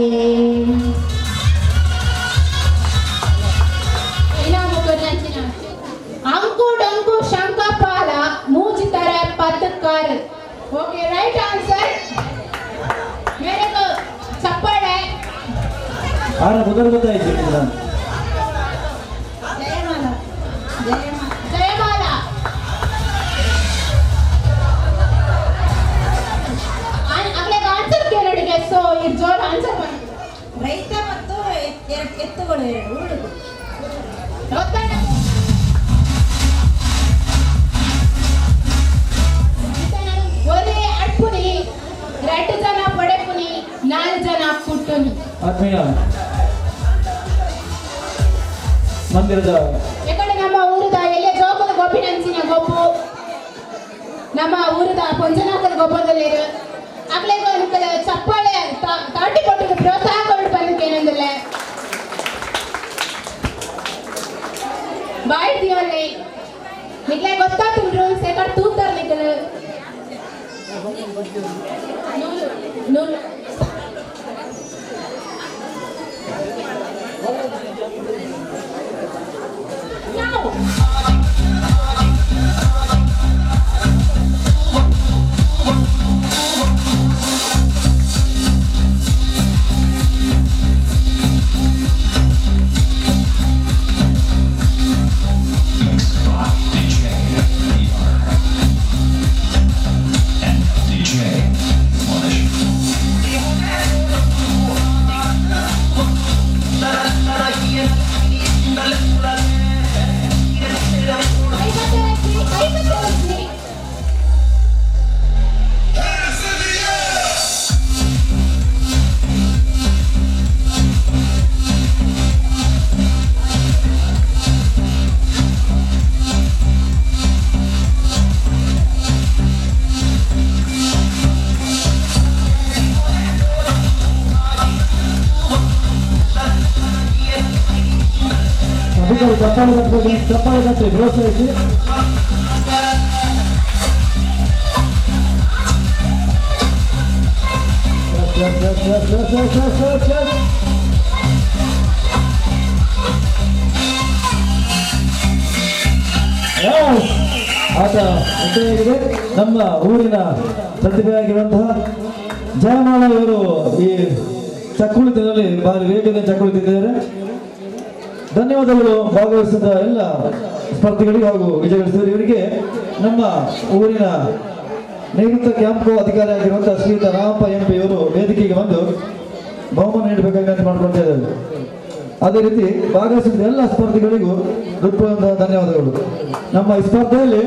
ಅಂಕು ಡಂಕು ಶಂಕಪಾಲ ಮೂಜಿತರ ಪತ್ತುಕಾರ್. Okay, right answer. ಮೇರೆ ಚಪ್ಪಾಳೆ. ಆರ ಮೊದಲು ಗೊತ್ತಾಯ್ತು. ಜಯಮಾಲ ಜಯಮಾಲ ಅಗ್ಲೆಗ್ ಆನ್ಸರ್ ಕೇಳೋಡಿಗೆ ಸೊ ಇದು ಜೋರ್ ಆನ್ಸರ್ ಮಾಡಿ. ರೈತ ಮತ್ತು ಎತ್ತುಗಳು ಎರಡು ಉಳುಗು. ಗೊತ್ತಾಡ ಒರೇ ಅಡ್ಪುನಿ ಎರಡು ಜನ ಪಡೆಪುನಿ ನಾಲ್ಕು ಜನ ಪುಟ್ಟುನಿ. ಆತ್ಮೀಯ ಮಂದಿರದ ಯಾಕಂದ್ರೆ ನಮ್ಮ ಊರದ ಎಲ್ಲ ಜೋಕದ ಗೋಪಿನಂಚಿನ ಗೊಬ್ಬು ನಮ್ಮ ಊರದ ಪೊಂಜನಾಕದ ಗೊಬ್ಬದಲ್ಲಿ ಅಗ್ಲೆಗ್ ಒಂದು ಚಪ್ಪಾಳೆ ತಾಟಿ ಕೊಟ್ಟು ಪ್ರೋತ್ಸಾಹ ಕೊಟ್ಟು ಬಂದಕ್ಕೆ ಏನಂದಿಲ್ಲ ಬಾಯ್ ದಿಯವಲ್ಲಿ ನಿಗ್ಲೆ ಗೊತ್ತಾಗ್ತುಂಡ್ರು ಸೇಕಡ್ ತೂತಾರ ನಿಗ್ಲು ನೂರು ನೂರು ನಾವು ಚಪ್ಪಾಳೆ ತಟ್ಟಬೇಕು, ಚಪ್ಪಾಳೆ ತಟ್ಟಿ ಪ್ರೋತ್ಸಾಹಿಸಿ. Yes, yes, yes, yes, yes, yes, yes, yes. Yes. ಆಟ ಮುಕ್ತಾಯವಾಗಿದೆ. ನಮ್ಮ ಊರಿನ ಪ್ರತಿಭೆಯಾಗಿರುವಂತಹ ಜಯಮಾಲ ಇವರು ಈ ಚಕ್ಕುಳಿ ತಿನ್ನಲ್ಲಿ ಭಾರಿ ವೇಗದ ಚಕ್ಕುಳಿ ತಿಂದಿದ್ದಾರೆ. ಧನ್ಯವಾದಗಳು ಭಾಗವಹಿಸಿದ ಎಲ್ಲ ಸ್ಪರ್ಧಿಗಳಿಗೆ ಹಾಗೂ ವಿಜಯಗಳಿಸಿದರು. ಇವರಿಗೆ ನಮ್ಮ ಊರಿನ ನಿವೃತ್ತ ಕ್ಯಾಂಪ್ ಅಧಿಕಾರಿಯಾಗಿರುವಂತಹ ಶ್ರೀಯುತ ರಾಮಪ್ಪ ಎಂ ಪಿ ಇವರು ವೇದಿಕೆಗೆ ಬಂದು ಬಹುಮಾನ ನೀಡಬೇಕಾಗಿ ವಿನಂತಿ ಮಾಡಿಕೊಳ್ತಾ ಇದ್ದಾರೆ. ಅದೇ ರೀತಿ ಭಾಗವಹಿಸಿದ ಎಲ್ಲ ಸ್ಪರ್ಧಿಗಳಿಗೂ ಹೃತ್ಪೂರ್ವಕ ಧನ್ಯವಾದಗಳು. ನಮ್ಮ ಈ ಸ್ಪರ್ಧೆಯಲ್ಲಿ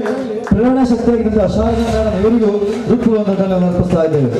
ಪ್ರೇರಣಾ ಶಕ್ತಿಯಾಗಿದ್ದಂತಹ ಶಾರದಾ ಮೇಡಮ್ ಇವರಿಗೂ ಹೃತ್ಪೂರ್ವಕ ಧನ್ಯವಾದ ಅರ್ಪಿಸ್ತಾ ಇದ್ದೇವೆ.